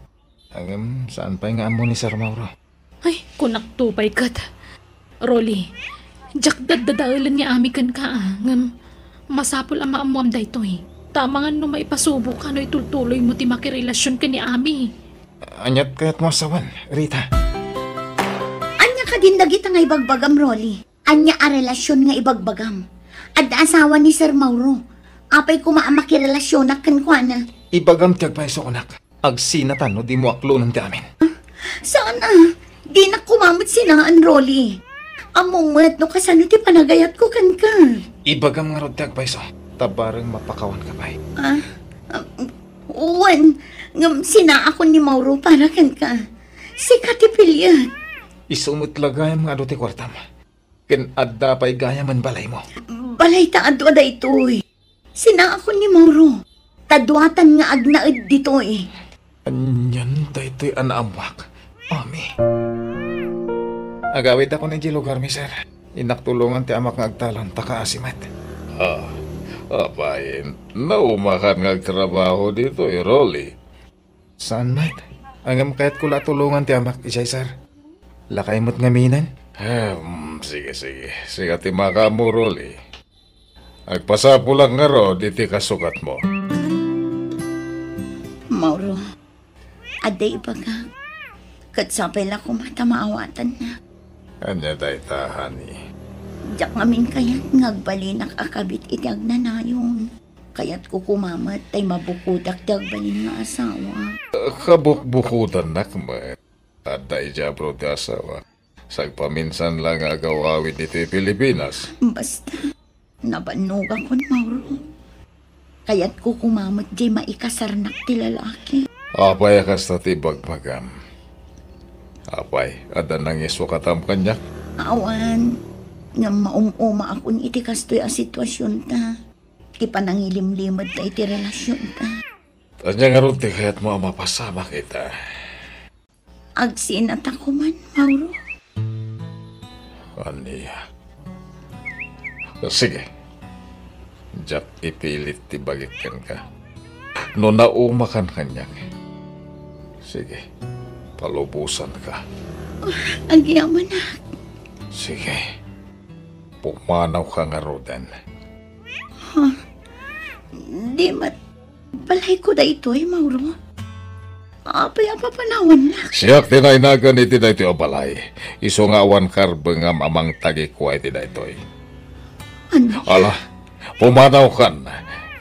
Ngem, saan pay nga ammo ni Sir Mauro? Ay, kunakto pay ket. Rolly, diak daddadaelen ni Ami kenka, ah, ngem masapul a maammoam daytoy. Ta amangan no maipasubok no itultuloymo ti makirelasion ken ni Ami. Aniat kayatmo a sawen, Rita? Ania kadin dagita nga ibagbagam, Rolly? Ania a relasion nga ibagbagam? Adda asawa ni Sir Mauro. Apay koma a makirelasionak kenkuana? Ibagam ti agpayso, anak. Agsinatan no dimo aklonen ti amin. Saan a? Dinak koma met sinaan, Rolly. Ammom met no kasano ti panagayatko kenka. Ibagam ngarud ti agpayso. Ta bareng mapakawanka pay. Ah, ah, wen, ngem sinaakon ni Mauro para kenka. Sika ti piliek. Isu met la gayam nga adu ti kuartam. Ken adda pay gayamen balaymo. Balay ta adu a daytoy. Sinaakon ni Mauro. Ta duatan nga agnaed ditoy. Anian daytoy a naammoak, Ami? Agawidakon idiay lugarmi, sir. Innak tulongan ti amak nga agtalon, ta kaasi met. Ah, apay, naumakan nga agtrabaho ditoy, Rolly? Saan met? Ngem kayatko la a tulongan ti amak, idiay, sir. Lakay met ngamin. Hmm, sige, sige. Sika ti makaammo, Rolly. Agpasapulak ngarud iti kasukatmo. Mauro, adda ibagak. Ket sapay la koma ta maawatannak. Ania dayta, honey? Diak ngamin kayat nga agbalinak a kabit iti agnanayon. Kayatko koma met tay mabukodak ti agbalin nga asawa. Kabukbukodannak met. Adda idiay abroad ti asawa. Sagpaminsan la nga agaw-awid ditoy Pilipinas. Basta, nabannogakon, Mauro. Kayatko koma met diay maikasarnak ti lalaki. Apay a kasta ti ibagbagam? Apay, adda nangisukatam kaniak? Awan, ngem maum-umaakon iti kastoy a situasionta. Ti panangilimlimedta iti relasionta. Ania ngarud ti kayatmo a mapasamak ita? Agsinata koman, Mauro. Ania? Sige. Diak ipilit ti bagik kenka. No naumakan kaniak, sige, palubosanka. Agyamanak. Sige. Pumanawka ngaruden. Ha? Di met balayko daytoy, Mauro. Apay a papanawannak? Siak ti nainagan iti daytoy a balay. Isu nga awan karbengam a mangtagikua iti daytoy. Ania? Ala, pumanawkan.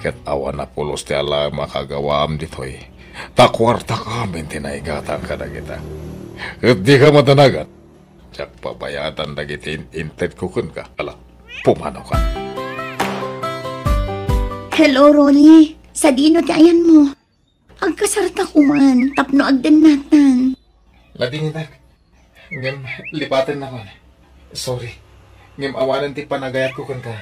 Ket awan a pulos ti alaem a kagawaam ditoy. Ta kuartak amin ti naigatang kadagita. Ket dika madanagan. Diak babayadan dagiti in-, intedko kenka. Ala, pumanawkan. Hello, Rolly. Sadino ti ayanmo? Agkasarta koman tapno agdennatan. Nadingitak. Ngem lipatennakon. Sorry. Ngem awanen ti panagayatko kenka.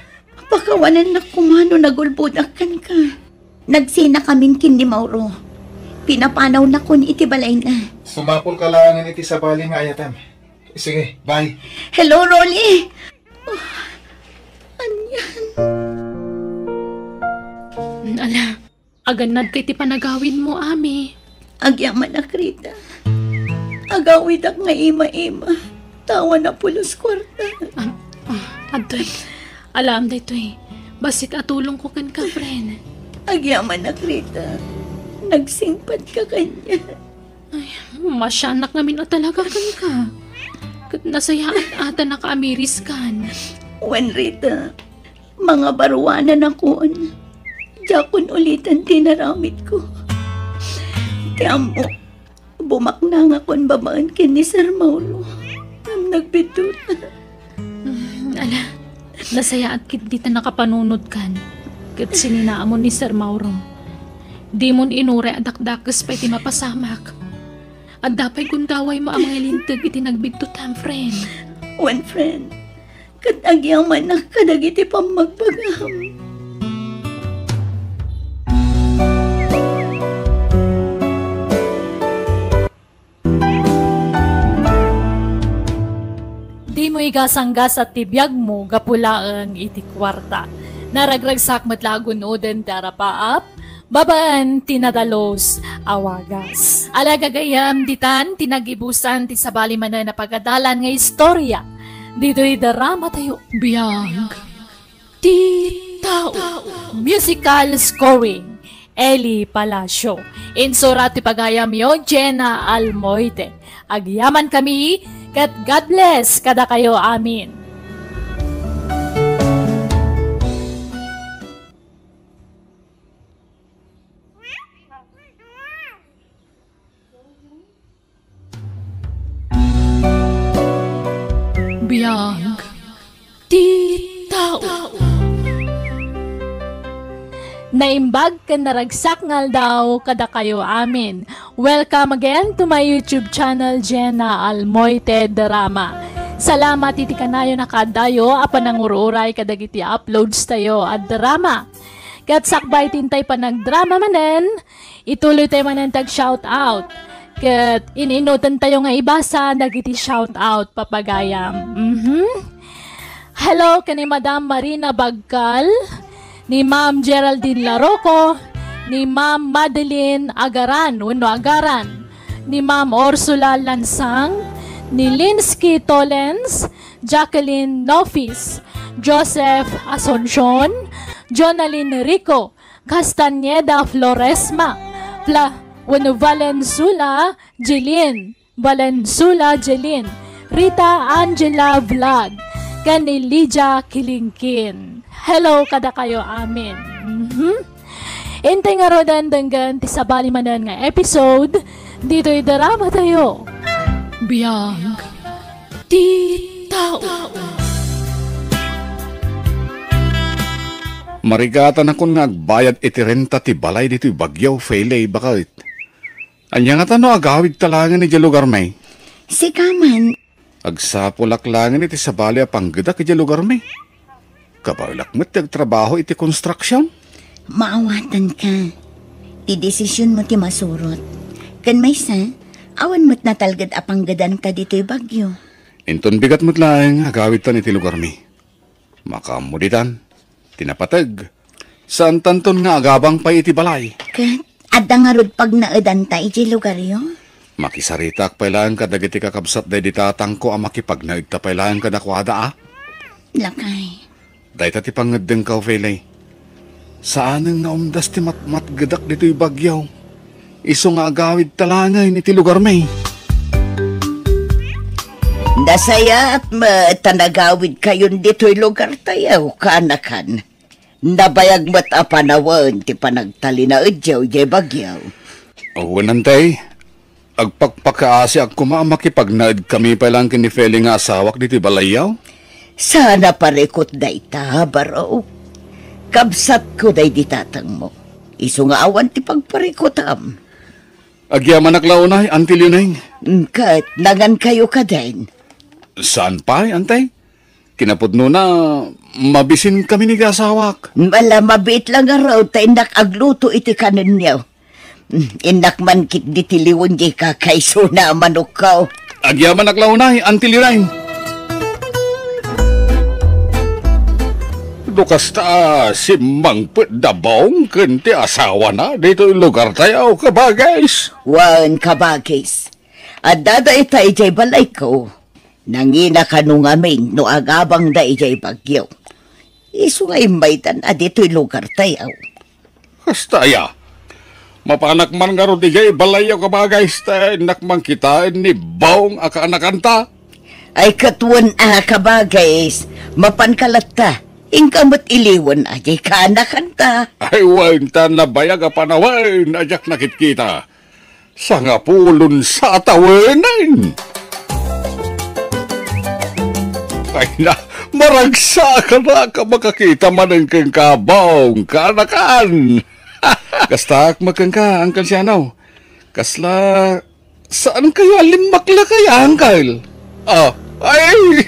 Pakawanennak koma no nagulbodak kenka. Nagsinakamin ken ni Mauro. Pinapanawnakon iti balayna. Sumapulka laengen iti sabali nga ayatem. Sige, bye. Hello, Rolly. Oh, anian? Agannadka iti panagawidmo, Ami. Agyamanak, Rita. Agawidak nga ima-ima. Tawa napulos kuarta. Ah, ah, adtoy. Alaam daytoy. Bassit a tulongko kenka, friend. Agyamanak, Rita. Nagsingpatka kaniak. Ay, masianak ngamin a talaga kenka. Ket nasayaat a ta nakaamiriskan. Wen, Rita, mangabaruananakon. Diakon uliten ti inaramidko. Ti ammok, bumaknangakon babaen ken ni Sir Mauro. Ngem nagbiddut. Mm, ala, nasayaat ketdi ta nakapanunotkan. Ket sininaamon ni Sir Mauro. Dimon inuray a dakdakes pay ti mapasamak. Adda pay gundawaymo a mangalinteg iti nagbiddutam, friend. Wen, friend, ket agyamanak kadagiti pammagbagam. Dimo igasanggasat ti biagmo gapu laeng iti kuarta. Naragragsak met la a gun-oden ti arapaap, babaen ti nadalus a wagas. Ala gagayyem, ditan ti nagibusan ti sabali manen a pagadalan nga istorya ditoy drama tayo. Biag ti tao. Musical scoring, Eli Palacio. Insurat ti pagayamyo, Jenna Almoite. Agyamankami, ket God bless kadakayo amin. Biag ti tao. Naimbag ken naragsak nga aldaw kadakayo amin. Welcome again to my YouTube channel, Jenna Almoite Drama. Salamat iti kanayon a kaaddayo a panangur-uray kadagiti uploads tayo a drama. Ket sakbay ti intay panagdrama manen, ituloy tayo manen ti ag-shout out. Ket in-innoten tayo nga ibasa dagiti shout out, papagayam. Mhm. Hello ken ni Madam Marina Bagkal, ni Ma'am Geraldine Laroco, ni Ma'am Madeline Agaran, wenno Agaran, ni Ma'am Ursula Lansang, ni Linsky Tolens, Jacqueline Nofis, Joseph Asuncion, Jonalyn Rico, Castañeda Floresma, Fla-, wenno Valensula Jeline, Valensula Jeline, Rita Angela Vlog, ken ni Lydia Kilingkin. Hello kadakayo amin. Mhm. Intay ngaruden denggen ti sabali manen nga episode ditoy drama tayo. Biag ti tao. Marigatanakon nga agbayad iti renta ti balay ditoy Baguio, Feley, baket. Ania ngata no agawidta laengen idiay lugarmi? Sika man. Agsapulak laengen iti sabali a panggedak idiay lugarmi. Kabaelak met ti agtrabaho iti konstruksion. Maawatanka. Ti desisionmo ti masurot. Ken maysa, awan met natalged a panggedanta ditoy Baguio. Inton bigat met laeng, agawidtan iti lugarmi. Makaammo ditan, ti napateg, saantanton nga agabang pay iti balay. Ket adda ngarud pagnaedanta iti lugaryo? Makisaritaak pay laeng kadagiti kakabsat daydi tatangko a makipagnaedta pay laeng kadakuada a. Lakay. Dayta ti pangngeddengko, Feley. Saanen nga umdas ti matmatgedak ditoy Baguio. Isu nga agawidta laengen iti lugarmi. Nasayaat met ta nagawidkayon ditoy lugartayo, kaanakan. Nabayag met a panawen ti panagtalinaedyo idiay Baguio. Wen, Antay, agpakpakaasiak koma a makipagnaedkami pay laeng ken ni Feley nga asawak ditoy balayyo. Saan a parikut dayta, Barok. Kabsatko daydi tatangmo. Isu nga awan ti pagparikutam. Agyamanak la unay, Auntie Leoneng. Mm, ket nangankayo kadin? Saan pay, Antay? Kinapudnona, mabisinkami ni asawak. Ala, mabiit la ngarud ta innak agluto iti kanenyo. Mm, innak man ketdi ti liwon diay kakaisuna a manokko. Agyamanak la unay, Auntie Leoneng. No kasta, simmangpet da Bong ken ti asawana ditoy lugartayo, kabagis. Wen, kabagis. Adda dayta idiay balayko. Nangina kano ngamin no agabangda idiay bagyo. Isu nga immaydan a ditoy lugartayo. Kasta aya. Mapanak man ngarud idiay balayyo, kabagis, ta innak man kitaen ni Bong a kaanakanta. Ay, ket wen a, kabagis, mapanka latta. Inka met iliwen a diay kaanakanta. Ay, wen, ta nabayag a panawen a diak nakitkita. Sangapulon sa a tawenen. Ay na, maragsakan a makakita manen kenka, Bong, kaanakan. Kastak met kenka, Uncle Siano. Kasla, saan kayo a limmakla kaya, Uncle? Ah, ay,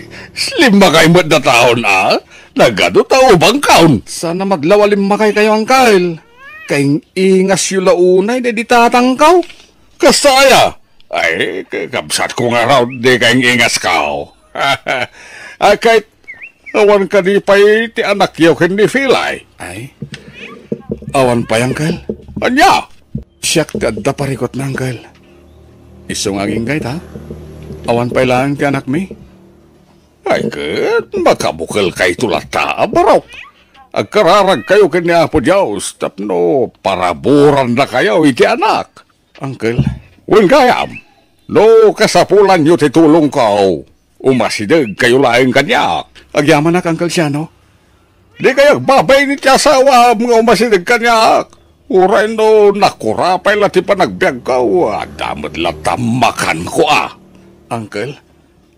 limmakay met da taon, a? Nagadu ta ubangkaon. Saan a madlaw a limmakay kayo, Uncle? Kaing-ingasyo la unay daydi tatangko. Kasta aya? Ay, kabsatko ngarud di kaing-ingasko. Ah, kay, awan kadi pay ti anakyo ken ni Pilay? Ay, awan pay, Uncle. Ania? Siak ti adda parikutna, Uncle. Isu nga agingga ita, awan pay laeng ti anakmi. Ay, ket makabukelkayto latta a barok. Agkararagkayo ken ni Apo Dios tapno paraburannakayo iti anak. Uncle. Wen gayam, no kasapulanyo ti tulongko, umasidegkayo laeng kaniak. Agyamanak, Uncle Siano. Dikay agbabain iti asawaam nga umasideg kaniak. Uray no nakurapay la ti panagbiagko, adda met latta makanko a. Uncle?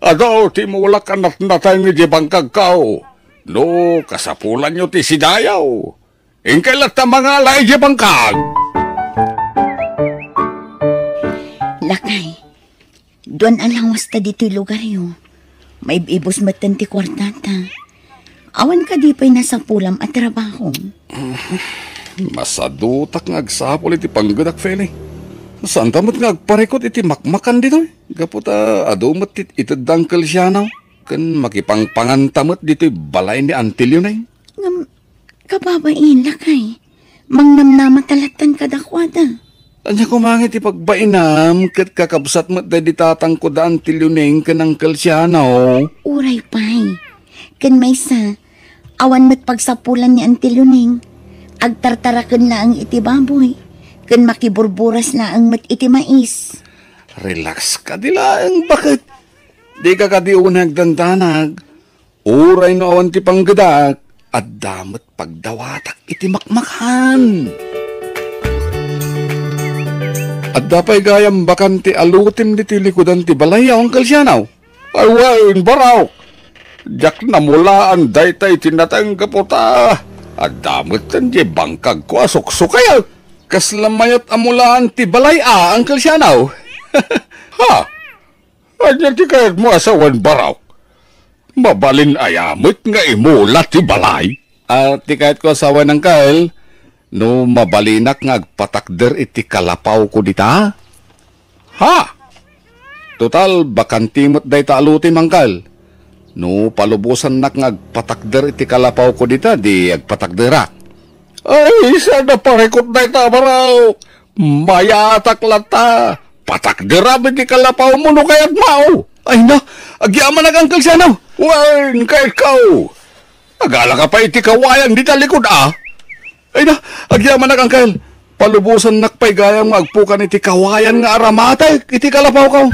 Adu ti mulak a natnateng idiay bangkagko. No kasapulanyo ti sidayo, inkay latta mangala idiay bangkag. Lakay, duan a lawasta ditoy lugaryo. Maib-ibus metten ti kuartata. Awan kadi pay nasapulam a trabaho? Masadutak nga agsapul iti panggedak, Feli. Saanta met nga agparikut iti makmakan ditoy. Gapu ta adu met ti ited da Uncle Siano ken makipangpanganta met ditoy balay ni Auntie Leoneng. Ngem, kababain, lakay, mangnamnama ta lattan kadakuada. Ania koma nga iti pagbainam ket kakabsat met daydi tatangko da Auntie Leoneng ken Uncle Siano? Uray pay. Ken maysa, awan met pagsapulan ni Auntie Leoneng. Agtartaraken laeng iti baboy ken makiburburas laeng met iti mais. Relax kadi laeng, baket. Dika kadi unay agdandanag. Uray no awan ti panggedak, adda met pagdawatak iti makmakan. Adda pay gayam bakante a lutim ditoy likudan ti balay a, Uncle Sianaw? Ay wen, barok. Diak namulaan dayta iti nateng gapu ta adda metten diay bangkagko a suksukayek. Kasla mayat a mulaan ti balay a, Uncle Sianaw? Ha? Ania ti kayatmo a sawen, barok? Mabalin aya met nga imula ti balay? A, ti kayatko a sawen, Uncle, no mabalinak nga agpatakder iti kalapawko dita? Ha? Total, bakante met dayta a lutim, Uncle. No palubosannak nga agpatakder iti kalapawko dita, di agpatakderak. Ay, saan a parikut dayta, barok? Mayatak latta. Patakderam iti kalapawmo no kayatmo. Ay na, agyamanak, Uncle Siano. Wen, kayatko. Agalaka pay iti kawayan dita likud a. Ay na, agyamanak, Uncle. Palubosannak pay gayam nga agpukan iti kawayan nga aramatek iti kalapawko.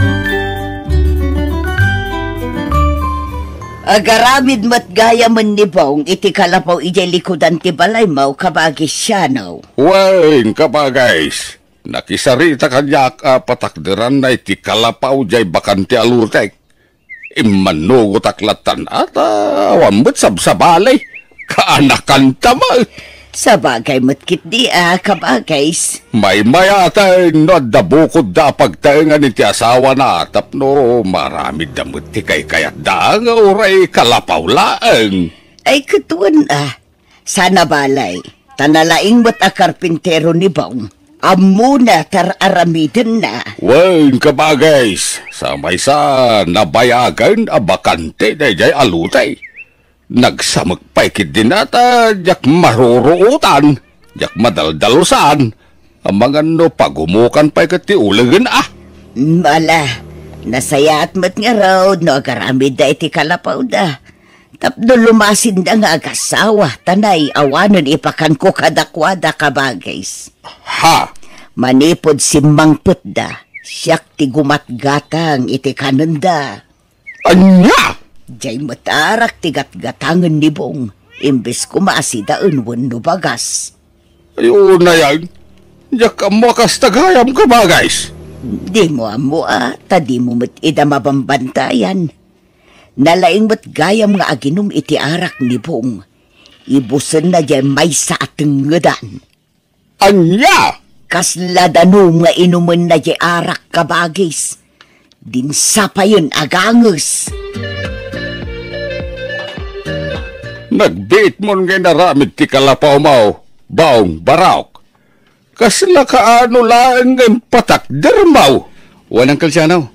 Agaramid met gayamen ni Bong iti kalapaw idiay likudan ti balaymo, kabagis Siano. Wen, kabagis, nakisarita kaniak a patakderanna iti kalapaw diay bakante a lotek. Immannugotak lattan a ta awan met sabsabali. Kaanakanta met. Sabagay met ketdi a, kabagis. Maymayaten no adda bukodda a pagtaengan iti asawana tapno maaramidda met ti kaykayatda nga uray kalapaw laeng. Ay, ket wen a, saan a balay, ta nalaing met a karpintero ni Bong. Ammona ti ar-aramidenna. Wen, kabagis, sa maysa nabayagen a bakante daydiay a lotek. Nagsamek pay ketdin a ta diak maruruotan, diak madaldalusan. Amangan no pagumukan pay ket ti ulegen a. Ala, nasayaat met ngarud no agaramidda iti kalapawda. Tapno lumasinda nga agasawa, ta nay awanen ipakanko kadakuada, kabagis. Ha? Manipud simmangpetda, siak ti gumatgatang iti kanenda. Ania? Diay met arak ti gatgatangen ni Bong, imbes koma a sidaen wenno bagas. Ay, unayan. Diak ammo a kasta gayam, kabagis. Dimo ammo a, ta dimo met ida mabambantayan. Nalaing met gayam nga aginum iti arak ni Bong. Ibusenna diay maysa a tengngedan. Ania? Kasla danum nga inumenna diay arak, kabagis. Dinsa payen aganges. Nagbiitmon nga inaramid ti kalapawmo, Bong, Barok. Kasla kaano laeng nga impatakdermo? Wen, Uncle Siano,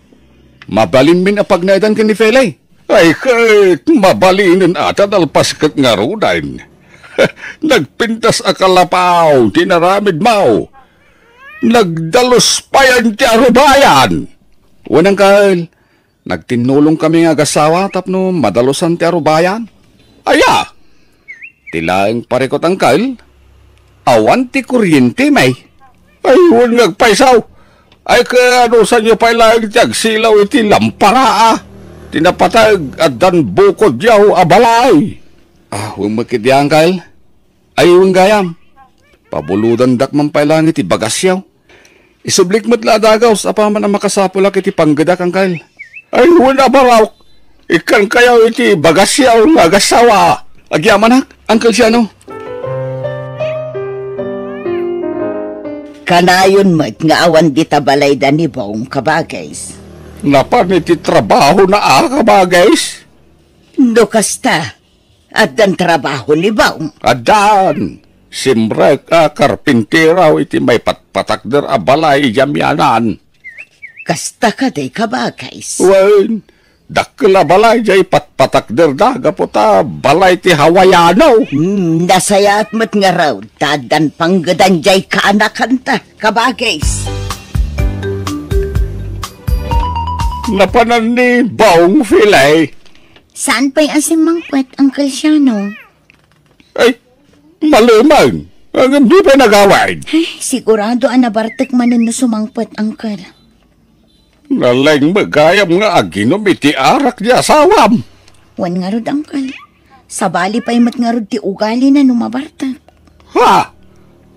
mabalinmin a pagnaedan ken ni Felay. Ay, ket mabalinen a ta nalpas ket ngaruden. Nagpintas a kalapaw ti inaramidmo. Nagdalus payen ti arubayan. Wen, Uncle, nagtinnulongkami nga agasawa tapno madalusan ti arubayan. Aya? Ti laeng parikut, Uncle, awan ti kuryente, may. Ay, wen nga agpayso. Ay, kaano sanyo pay laeng ti agsilaw iti lampara, a? Ti napateg, addan bukodyo a balay. Ah, wen met ketdi, Uncle. Ay, wen gayam. Pabulodandak man pay laeng iti bagasyo. Isublik met la a dagus apaman a makasapulak iti panggedak, Uncle. Ay, wen a, Barok. Ikkankayo iti bagasyo nga agasawa. Agyamanak, Uncle Siano. Kanayon met nga awan dita balayda ni Bong, kabagis. Napan iti trabahona a, kabagis? No kasta, addan trabaho ni Bong? Addan. Simrek a karpintero iti maipatpatakder a balay idiay amianan. Kasta kadi, kabagis? Wen, dakkel a balay diay patpatakderda gapu ta balay ti Hawaiano. Hmm, nasayaat met ngarud ta addan panggedan diay kaanakanta, kabagis. Napanan ni Bong, Felay. Saan pay a simmangpet, Uncle Siano? Ay, maluman. Ngem di pay nagawid. Ay, sigurado a nabartek manen no sumangpet, Uncle. Nalaing met gayam nga aginum iti arak ti asawam. Wen ngarud, Uncle. Sabali pay met ngarud ti ugalina no mabartek. Ha?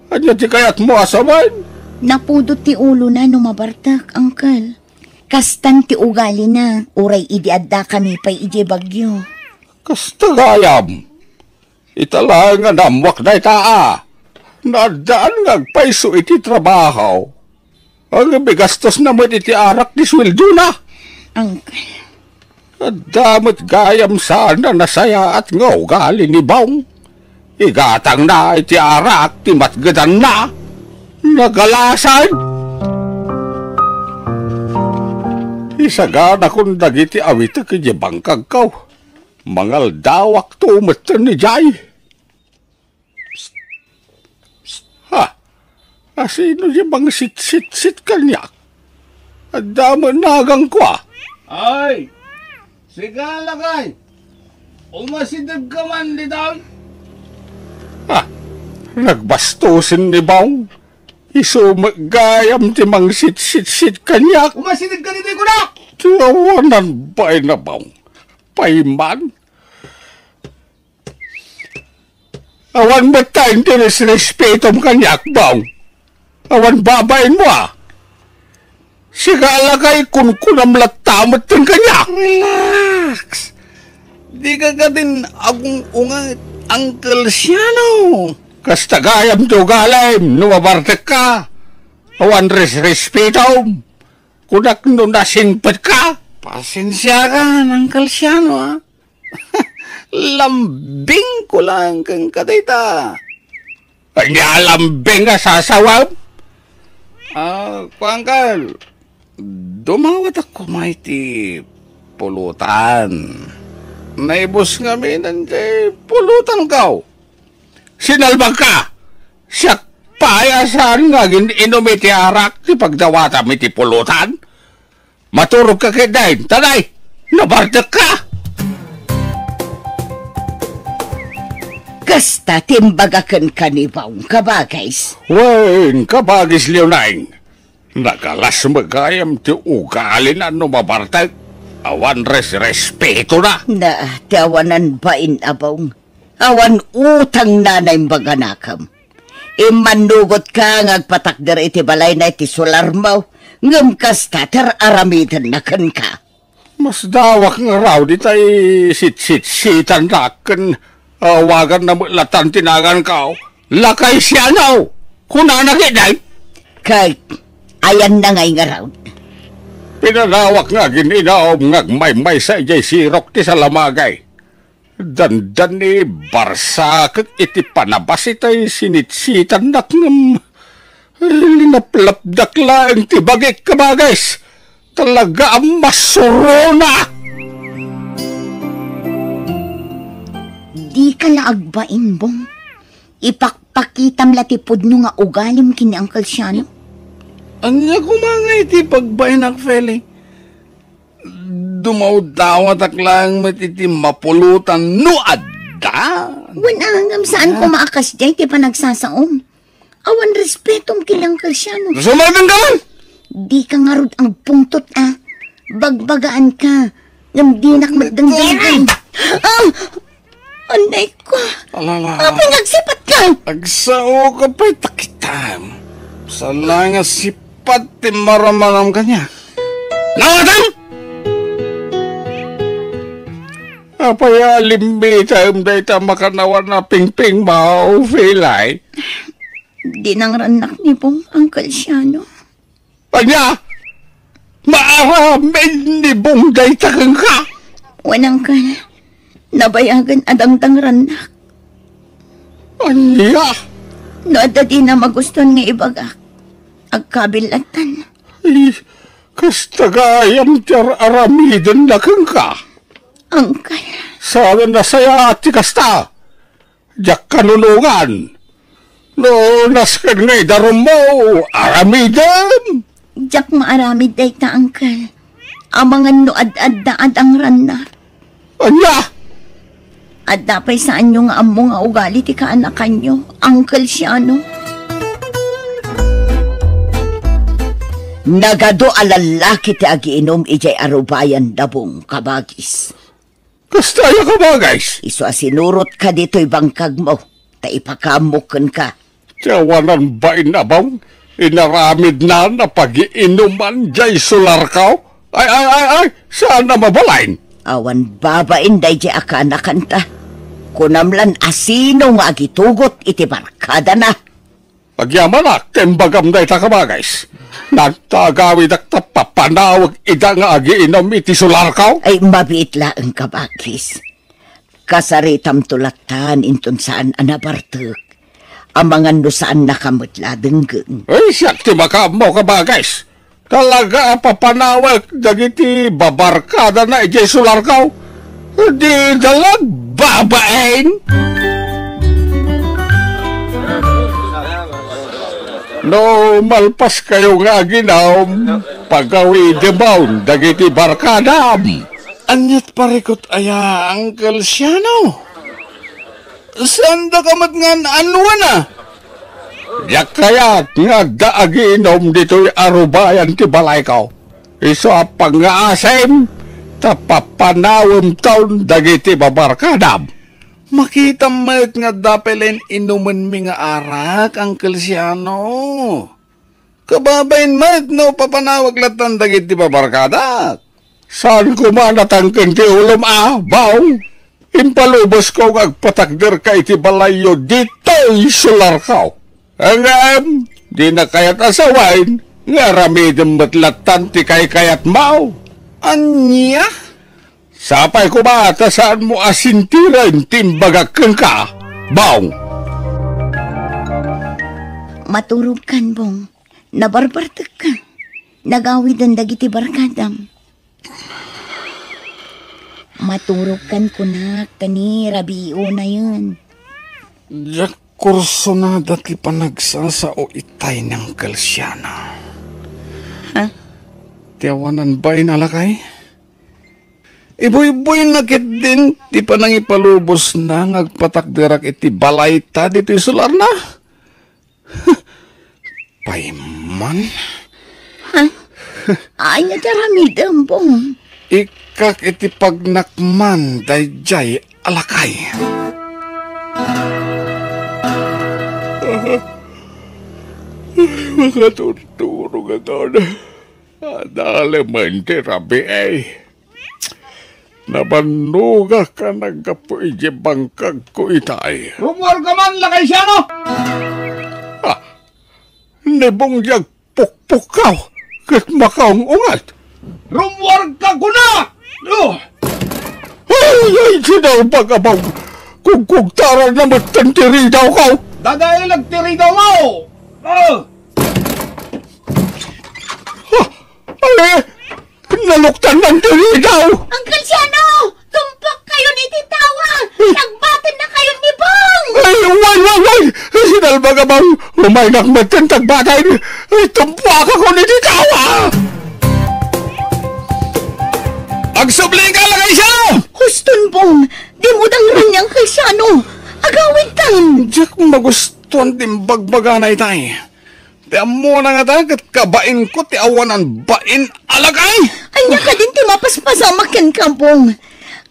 Ania ti kayatmo a sawen? Napudot ti ulona no mabartek, Uncle. Kastan ti ugalina, uray idi addakami pay idiay Baguio. Kasta gayam. Ita laeng nga naammoak dayta a. Naaddaan nga agpayso iti trabaho. Ngem igastosna met iti arak ti sueldona. Uncle. Adda met gayam saan a nasayaat nga ugali ni Bong. Igatangna iti arak ti matgedanna. Nagalasan. Isaganakon dagiti awitek idiay bangkagko. Mangaldawakto metten idiay. Psst. Psst. Ha? Asino diay mangsitsitsit kaniak? Adda met naganko a. Ay! Sika, lakay! Umasidegka man ditoy! Ha? Nagbastosen ni Bong. Isu met gayam ti mangsitsitsit kaniak. Umasidegka ditoy, kunak! Ti awanan pay na, Bong. Payman. Awan met ta iti resrespetom kaniak, Bong. Awan babainmo a. Sika, lakay, kunkunam latta metten kaniak. Relax. Dika kadin agung-unget, Uncle Siano. Kasta gayam ti ugalim no mabartekka. Awan resrespetom. Kunak no nasingpetka. Pasensiakan, Uncle Siano, a. Lambingko laeng kenka dayta. Ania a lambing a sasawem? Ah, kuan, Kal, dumawatak koma iti pulutan. Naibus ngamin ti pulutanko. Sinalbagka! Siak pay a saan nga agin-inum iti arak ti pagdawatam iti pulutan? Maturogka ketdin, ta nay, nabartekka! Kasta ti imbagak kenka ni Baong, kabagis. Wen, kabagis Leonine, nagalas met gayam ti ugalina no mabartek. Awan res-, respetona. Na, ti awanan bain a Baong. Awan utangna naimbag a nakem. Immannugotka nga agpatakder iti balayna iti solarmo, ngem kasta ti ar-aramidenna kenka. Masdawak ngarud itay sitsitsitannak ken awaganna met latta ti naganko. Lakay siano! Kunana ketdin. Ket, ayanna ngay ngarud? Pinanawak nga agin-inum nga agmaymaysa idiay sirok ti salamagay. Dandani, barsakek iti panabas itay sinitsitannak ngem linaplapdak laeng ti bagik, kabagis. Talaga a masurona! Dika la agbain, Bong. Ipakpakitam la ti pudno nga ugalim ken ni Uncle Siano. Ania koma nga iti pagbainak, Feli? Dumawdawatak laeng met iti mapulutan no adda. Wen, ngem saan koma a kasdiay ti panagsasaom. Awan respetom ken ni Uncle Siano. Sumarbanka man! Dika ngarud agpungtot a. Bagbagaanka. Ngem dinak met dengdenggen. Ah! Anay ko. Alala. Apay nga agsipatka? Agsaoka pay ta kitam. Saan nga sipat ti marammaram kaniak. Nawatam! Apay a limmitem dayta makannawan a pingpingmo, Felay? Dinangrannak ni Bong, Uncle Siano. Ania? Maaramid ni Bong dayta kenka? Wen, Uncle. Nabayagen a dangdangrannak. Ania? No adda dina magustuan nga ibagak, agkabil lattan. Ay, kasta gayam ti ar-aramidenna kenka. Uncle. Saan a nasayaat ti kasta. Diak kanunongan. No nasken nga idarummo, aramidem. Diak maaramid dayta, Uncle. Amangan no ad-adda a dangrannak. Ania? Adda pay saanyo nga ammo nga ugali ti kaanakanyo, Uncle Siano. Nagadu a lallaki ti agiinum idiay arubayan da Bong, kabagis. Kasta aya, kabagis? Isu a sinurotka ditoy bangkagmo, ta ipakaammok kenka. Ti awanan bain a Bong, inaramidna a pagiinuman diay solarko. Ay, ay, ay, ay, saan a mabalin? Awan babain daydiay a kaanakanta. Kunam lan a sino nga agitugot iti barkadana. Agyamanak, ta imbagam dayta, kabagis. Nagtagawidak ta papanawek ida nga agiinum iti solarko. Ay, mabiit laeng, kabagis. Kasaritamto lattan inton saan a nabartek. Amangan no saannaka met la a denggem. Ay, siak ti makaammo, kabagis. Talaga a papanawek dagiti babarkadana idiay solarko. Dida la agbabain. No malpaskayo nga aginum, pagawidemon dagiti barkadam. Aniat parikut aya, Uncle Siano? Saandaka met nga an-annuana? Diak kayat nga adda agiinum ditoy arubayan ti balayko. Isu a pangngaasim, ta papanawemton dagiti babarkadam. Makitam met nga adda pay laeng inumenmi nga arak, Uncle Siano. Kababain met no papanawek lattan dagiti babarkadak. Saan koma natangken ti ulom a, Bong? Impalubosko nga agpatakderka iti balayyo ditoy solarko. Ngem, dina kayat a sawen nga aramidem met lattan ti kaykayatmo. Ania? Sapay koma ta saanmo a sintiren ti imbagak kenka, Bong. Maturogkan, Bong. Nabarbartekka. Nagawiden dagiti barkadam. Maturog kan kunak, kani, rabii unayen. Diak kursunada ti panagsasao itay ni Uncle Siano. Ha? Ti awanan bain a lakay? Ibuyboyna ketdin ti panangipalubosna nga agpatakderak iti balayta ditoy solarna. Payman? Ha? Ania ti aramidem, Bong? Ikkak iti pagnakman daydiay a lakay. Ay, makaturturog a tao. Adalemen ti rabii. Nabannogak a naggapu idiay bangkagko itay. Rummuarka man, Lakay Siano! Ah, ni Bong diay agpukpukkaw ket makaung-unget. Rummuarka kuna! Oh! Ay, ay, sinalbag a Bong! Kugkugtaranna metten ti ridawko! Dadaelag ti ridawmo! Oh! Ah! Ay, naluktan man ti ridaw! Uncle Siano! Tumpokkayon iti tawa! Nagbatennakayon ni Bong! Ay, wan, wan, wan! Sinalbag a Bong! Umaynak metten ti agbaten! Ay, tumpuakakon iti tawa! Agsubli ka, Lakay Siano! Huston, Bong! Dimo dangran ni Uncle Siano! Agawidtan! Diak magustuan ti imbagbagana itay. Ti ammona ngata ket kabainko ti awanan bain a lakay. Ania kadin ti mapaspasamak kenka, Bong?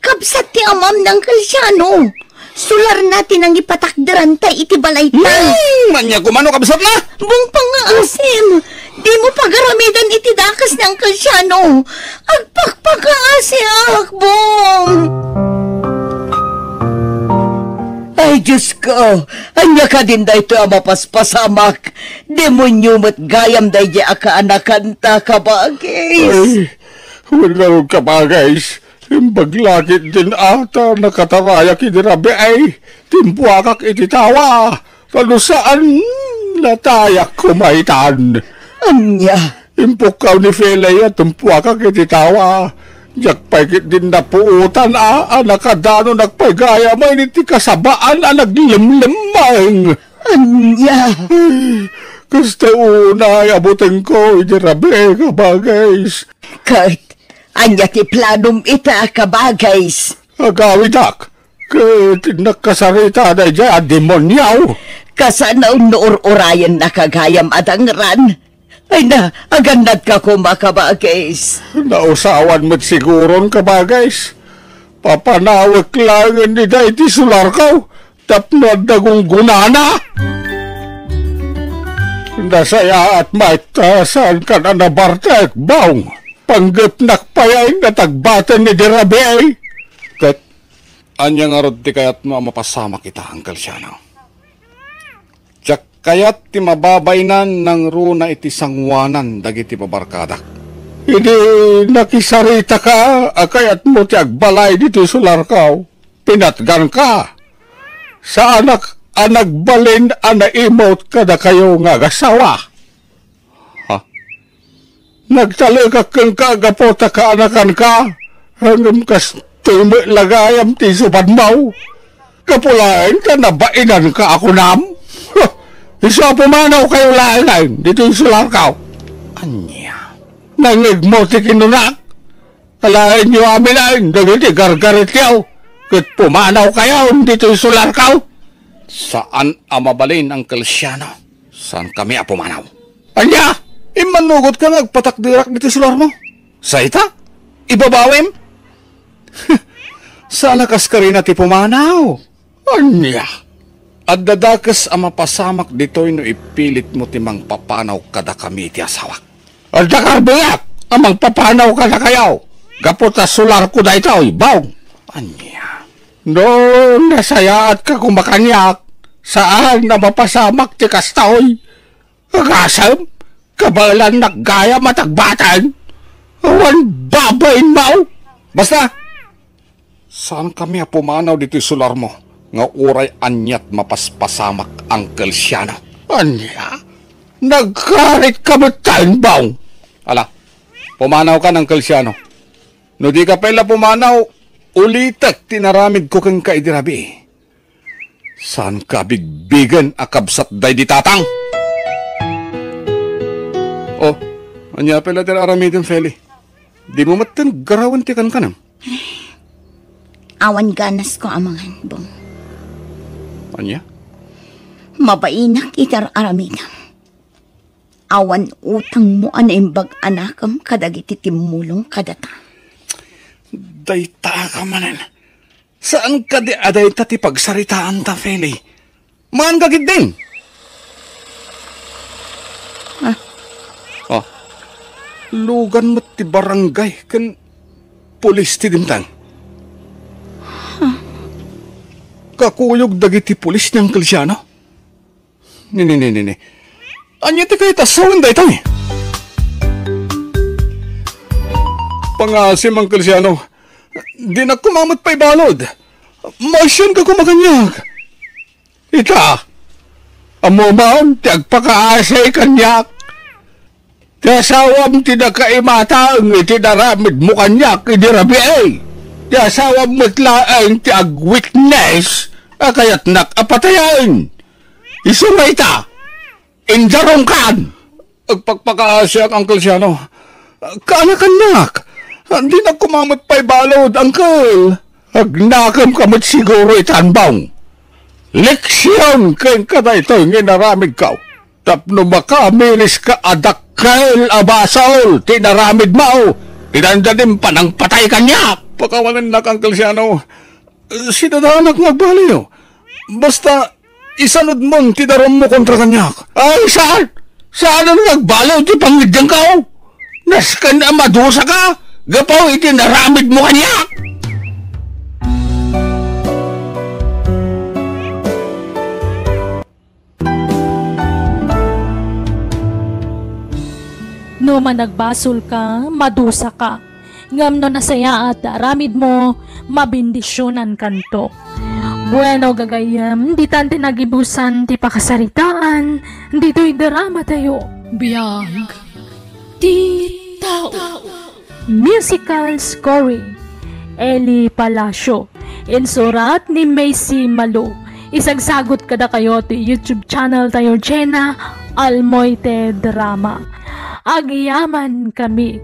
Kabsat ti amam ni Uncle Siano. Solarna ti nangipatakderanta iti balayta. Hmm, ania koma no kabsatna? Bong, pangngaasim. Dimo pagaramidan iti dakes ni Uncle Siano. Agpakpakaasiak, Bong. Ay, Diosko, ania kadin daytoy a mapaspasamak? Demonio met gayam daydiay a kaanakanta, kabagis. Ay, wen ngarud, kabagis, imbag la ketdin a ta nakatarayak idi rabii, timpuakak iti tawa, ta no saan, natayak koma itan. Ania? Impukkaw ni Felay a timpuakak iti tawa. Diak pay ketdin napuotan a, a nakadanon pay gayam iti kasabaan a naglemlemmeng. Ania? Kasta unay a butengko idi rabii, kabagis. Ket ania ti planom ita, kabagis? Agawidak, ket nakasarita daydiay a demonio. Kasano no ur-urayennaka gayam a dangran? Ay na, agannadka koma, kabagis. Nausawan met siguron, kabagis. Papanawek laengen ida iti solarko tapno adda gunggonana. Nasayaat met ta saankan a nabartek, Bong. Panggepnak pay a inna ti agbaten idi rabii. Ket ania ngarud ti kayatmo a mapasamak ita, Uncle Siano? Diak kayat ti mababainan nangruna iti sangoanan dagiti babarkadak. Idi nakisaritaka a kayatmo ti agbalay ditoy solarko, pinatganka. Saanak a nagbalin a naimut kadakayo nga agassawa. Ha? Nagtalekak kenka gapu ta kaanakanka, ngem kastoy met la gayam ti isubanmo. Gapu laeng ta nabainanka a kunam. Huh! Isu a pumanawkayo laengen ditoy solarko. Ania? Nangngegmo ti kinunak? Alaenyo aminen dagiti gargaretyo ket pumanawkayon ditoy solarko. Saan a mabalin, Uncle Siano. Saankami a pumanaw. Ania? Immannugotka nga agpatakderak ditoy solarmo? Sa ita? Ibabawim? Saan a kaskarina ti pumanaw? Ania? Adda dakes a mapasamak ditoy no ipilitmo ti mangpapanaw kadakami iti asawak. Adda karbuyak a mangpapanaw kadakayo gapu ta solarko daytoy, Bong. Ania? No nasayaatka koma kaniak, saan a mapasamak ti kastoy. Agasem, kabaelannak gayam a tagbaten. Awan babainmo. Basta, saankami a pumanaw ditoy solarmo nga uray aniat mapaspasamak, Uncle Siano. Ania? Nagkaritka metten, Bong? Ala, pumanawkan, Uncle Siano. No dika pay la pumanaw, Ulitek ti inaramidko kenka idi rabii. Saanka a bigbigen a kabsat daydi tatang? Oh, ania pay la ti aramidem, Feli? Dimo metten garawen ti kankanam? Awan ganasko a mangan, Bong. Ania? Mabainak iti ar-aramidem. Awan utangmo a naimbag a nakem kadagiti timmulong kadata. Dayta ka manen. Saan kadi a dayta ti pagsaritaanta, Feli? Maanka ketdin? Ah. Oh. Lugan met ti barangay ken pulis ti dimteng. Kakuyog dagiti pulis ni Uncle Siano? Ni, ni, ni, ni, ni. Ania ti kayat a sawen daytoy? Pangasim, Uncle Siano. Dinak koma met pay balud. Maasianka koma kaniak. Ita, ammom ti agpakaasi kaniak. Ti asawam ti nakaimatang iti inaramidmo kaniak idi rabii. Ti asawam met laeng ti agwitness a kayatnak a patayen. Isu nga ita, injarongkan! Agpakpakaasiak, Uncle Siano. Kaanakannak. Dinak koma met pay balud, Uncle. Agnakemka met siguro itan, Bong. Leksion kenka daytoy nga inaramidko. Tapno makamiris ka a dakkel a basol ti inaramidmo, ti dandanim panangpatay kaniak. Pakawanennak, Uncle Siano. Sidadaanak nga agbaliw. Basta, isanudmon ti darummo kontra kaniak. Ay, saan? Saan a nagbaliw ti pangngeddengko? Nasken a madusaka gapu iti inaramidmo kaniak. No managbasolka, madusaka. Ngem no nasayaat ti aramidmo, mabendisionankanto. Bueno, gagayyem, ditan ti nagibusan ti pakasaritaan ditoy dramatayo. Biag ti tao. Musical scoring, Eli Palacio. Insurat ni Macy Malo. Isagsagut kadakayo ti YouTube channel tayo, Jenna Almoite Drama. Agyaman kami.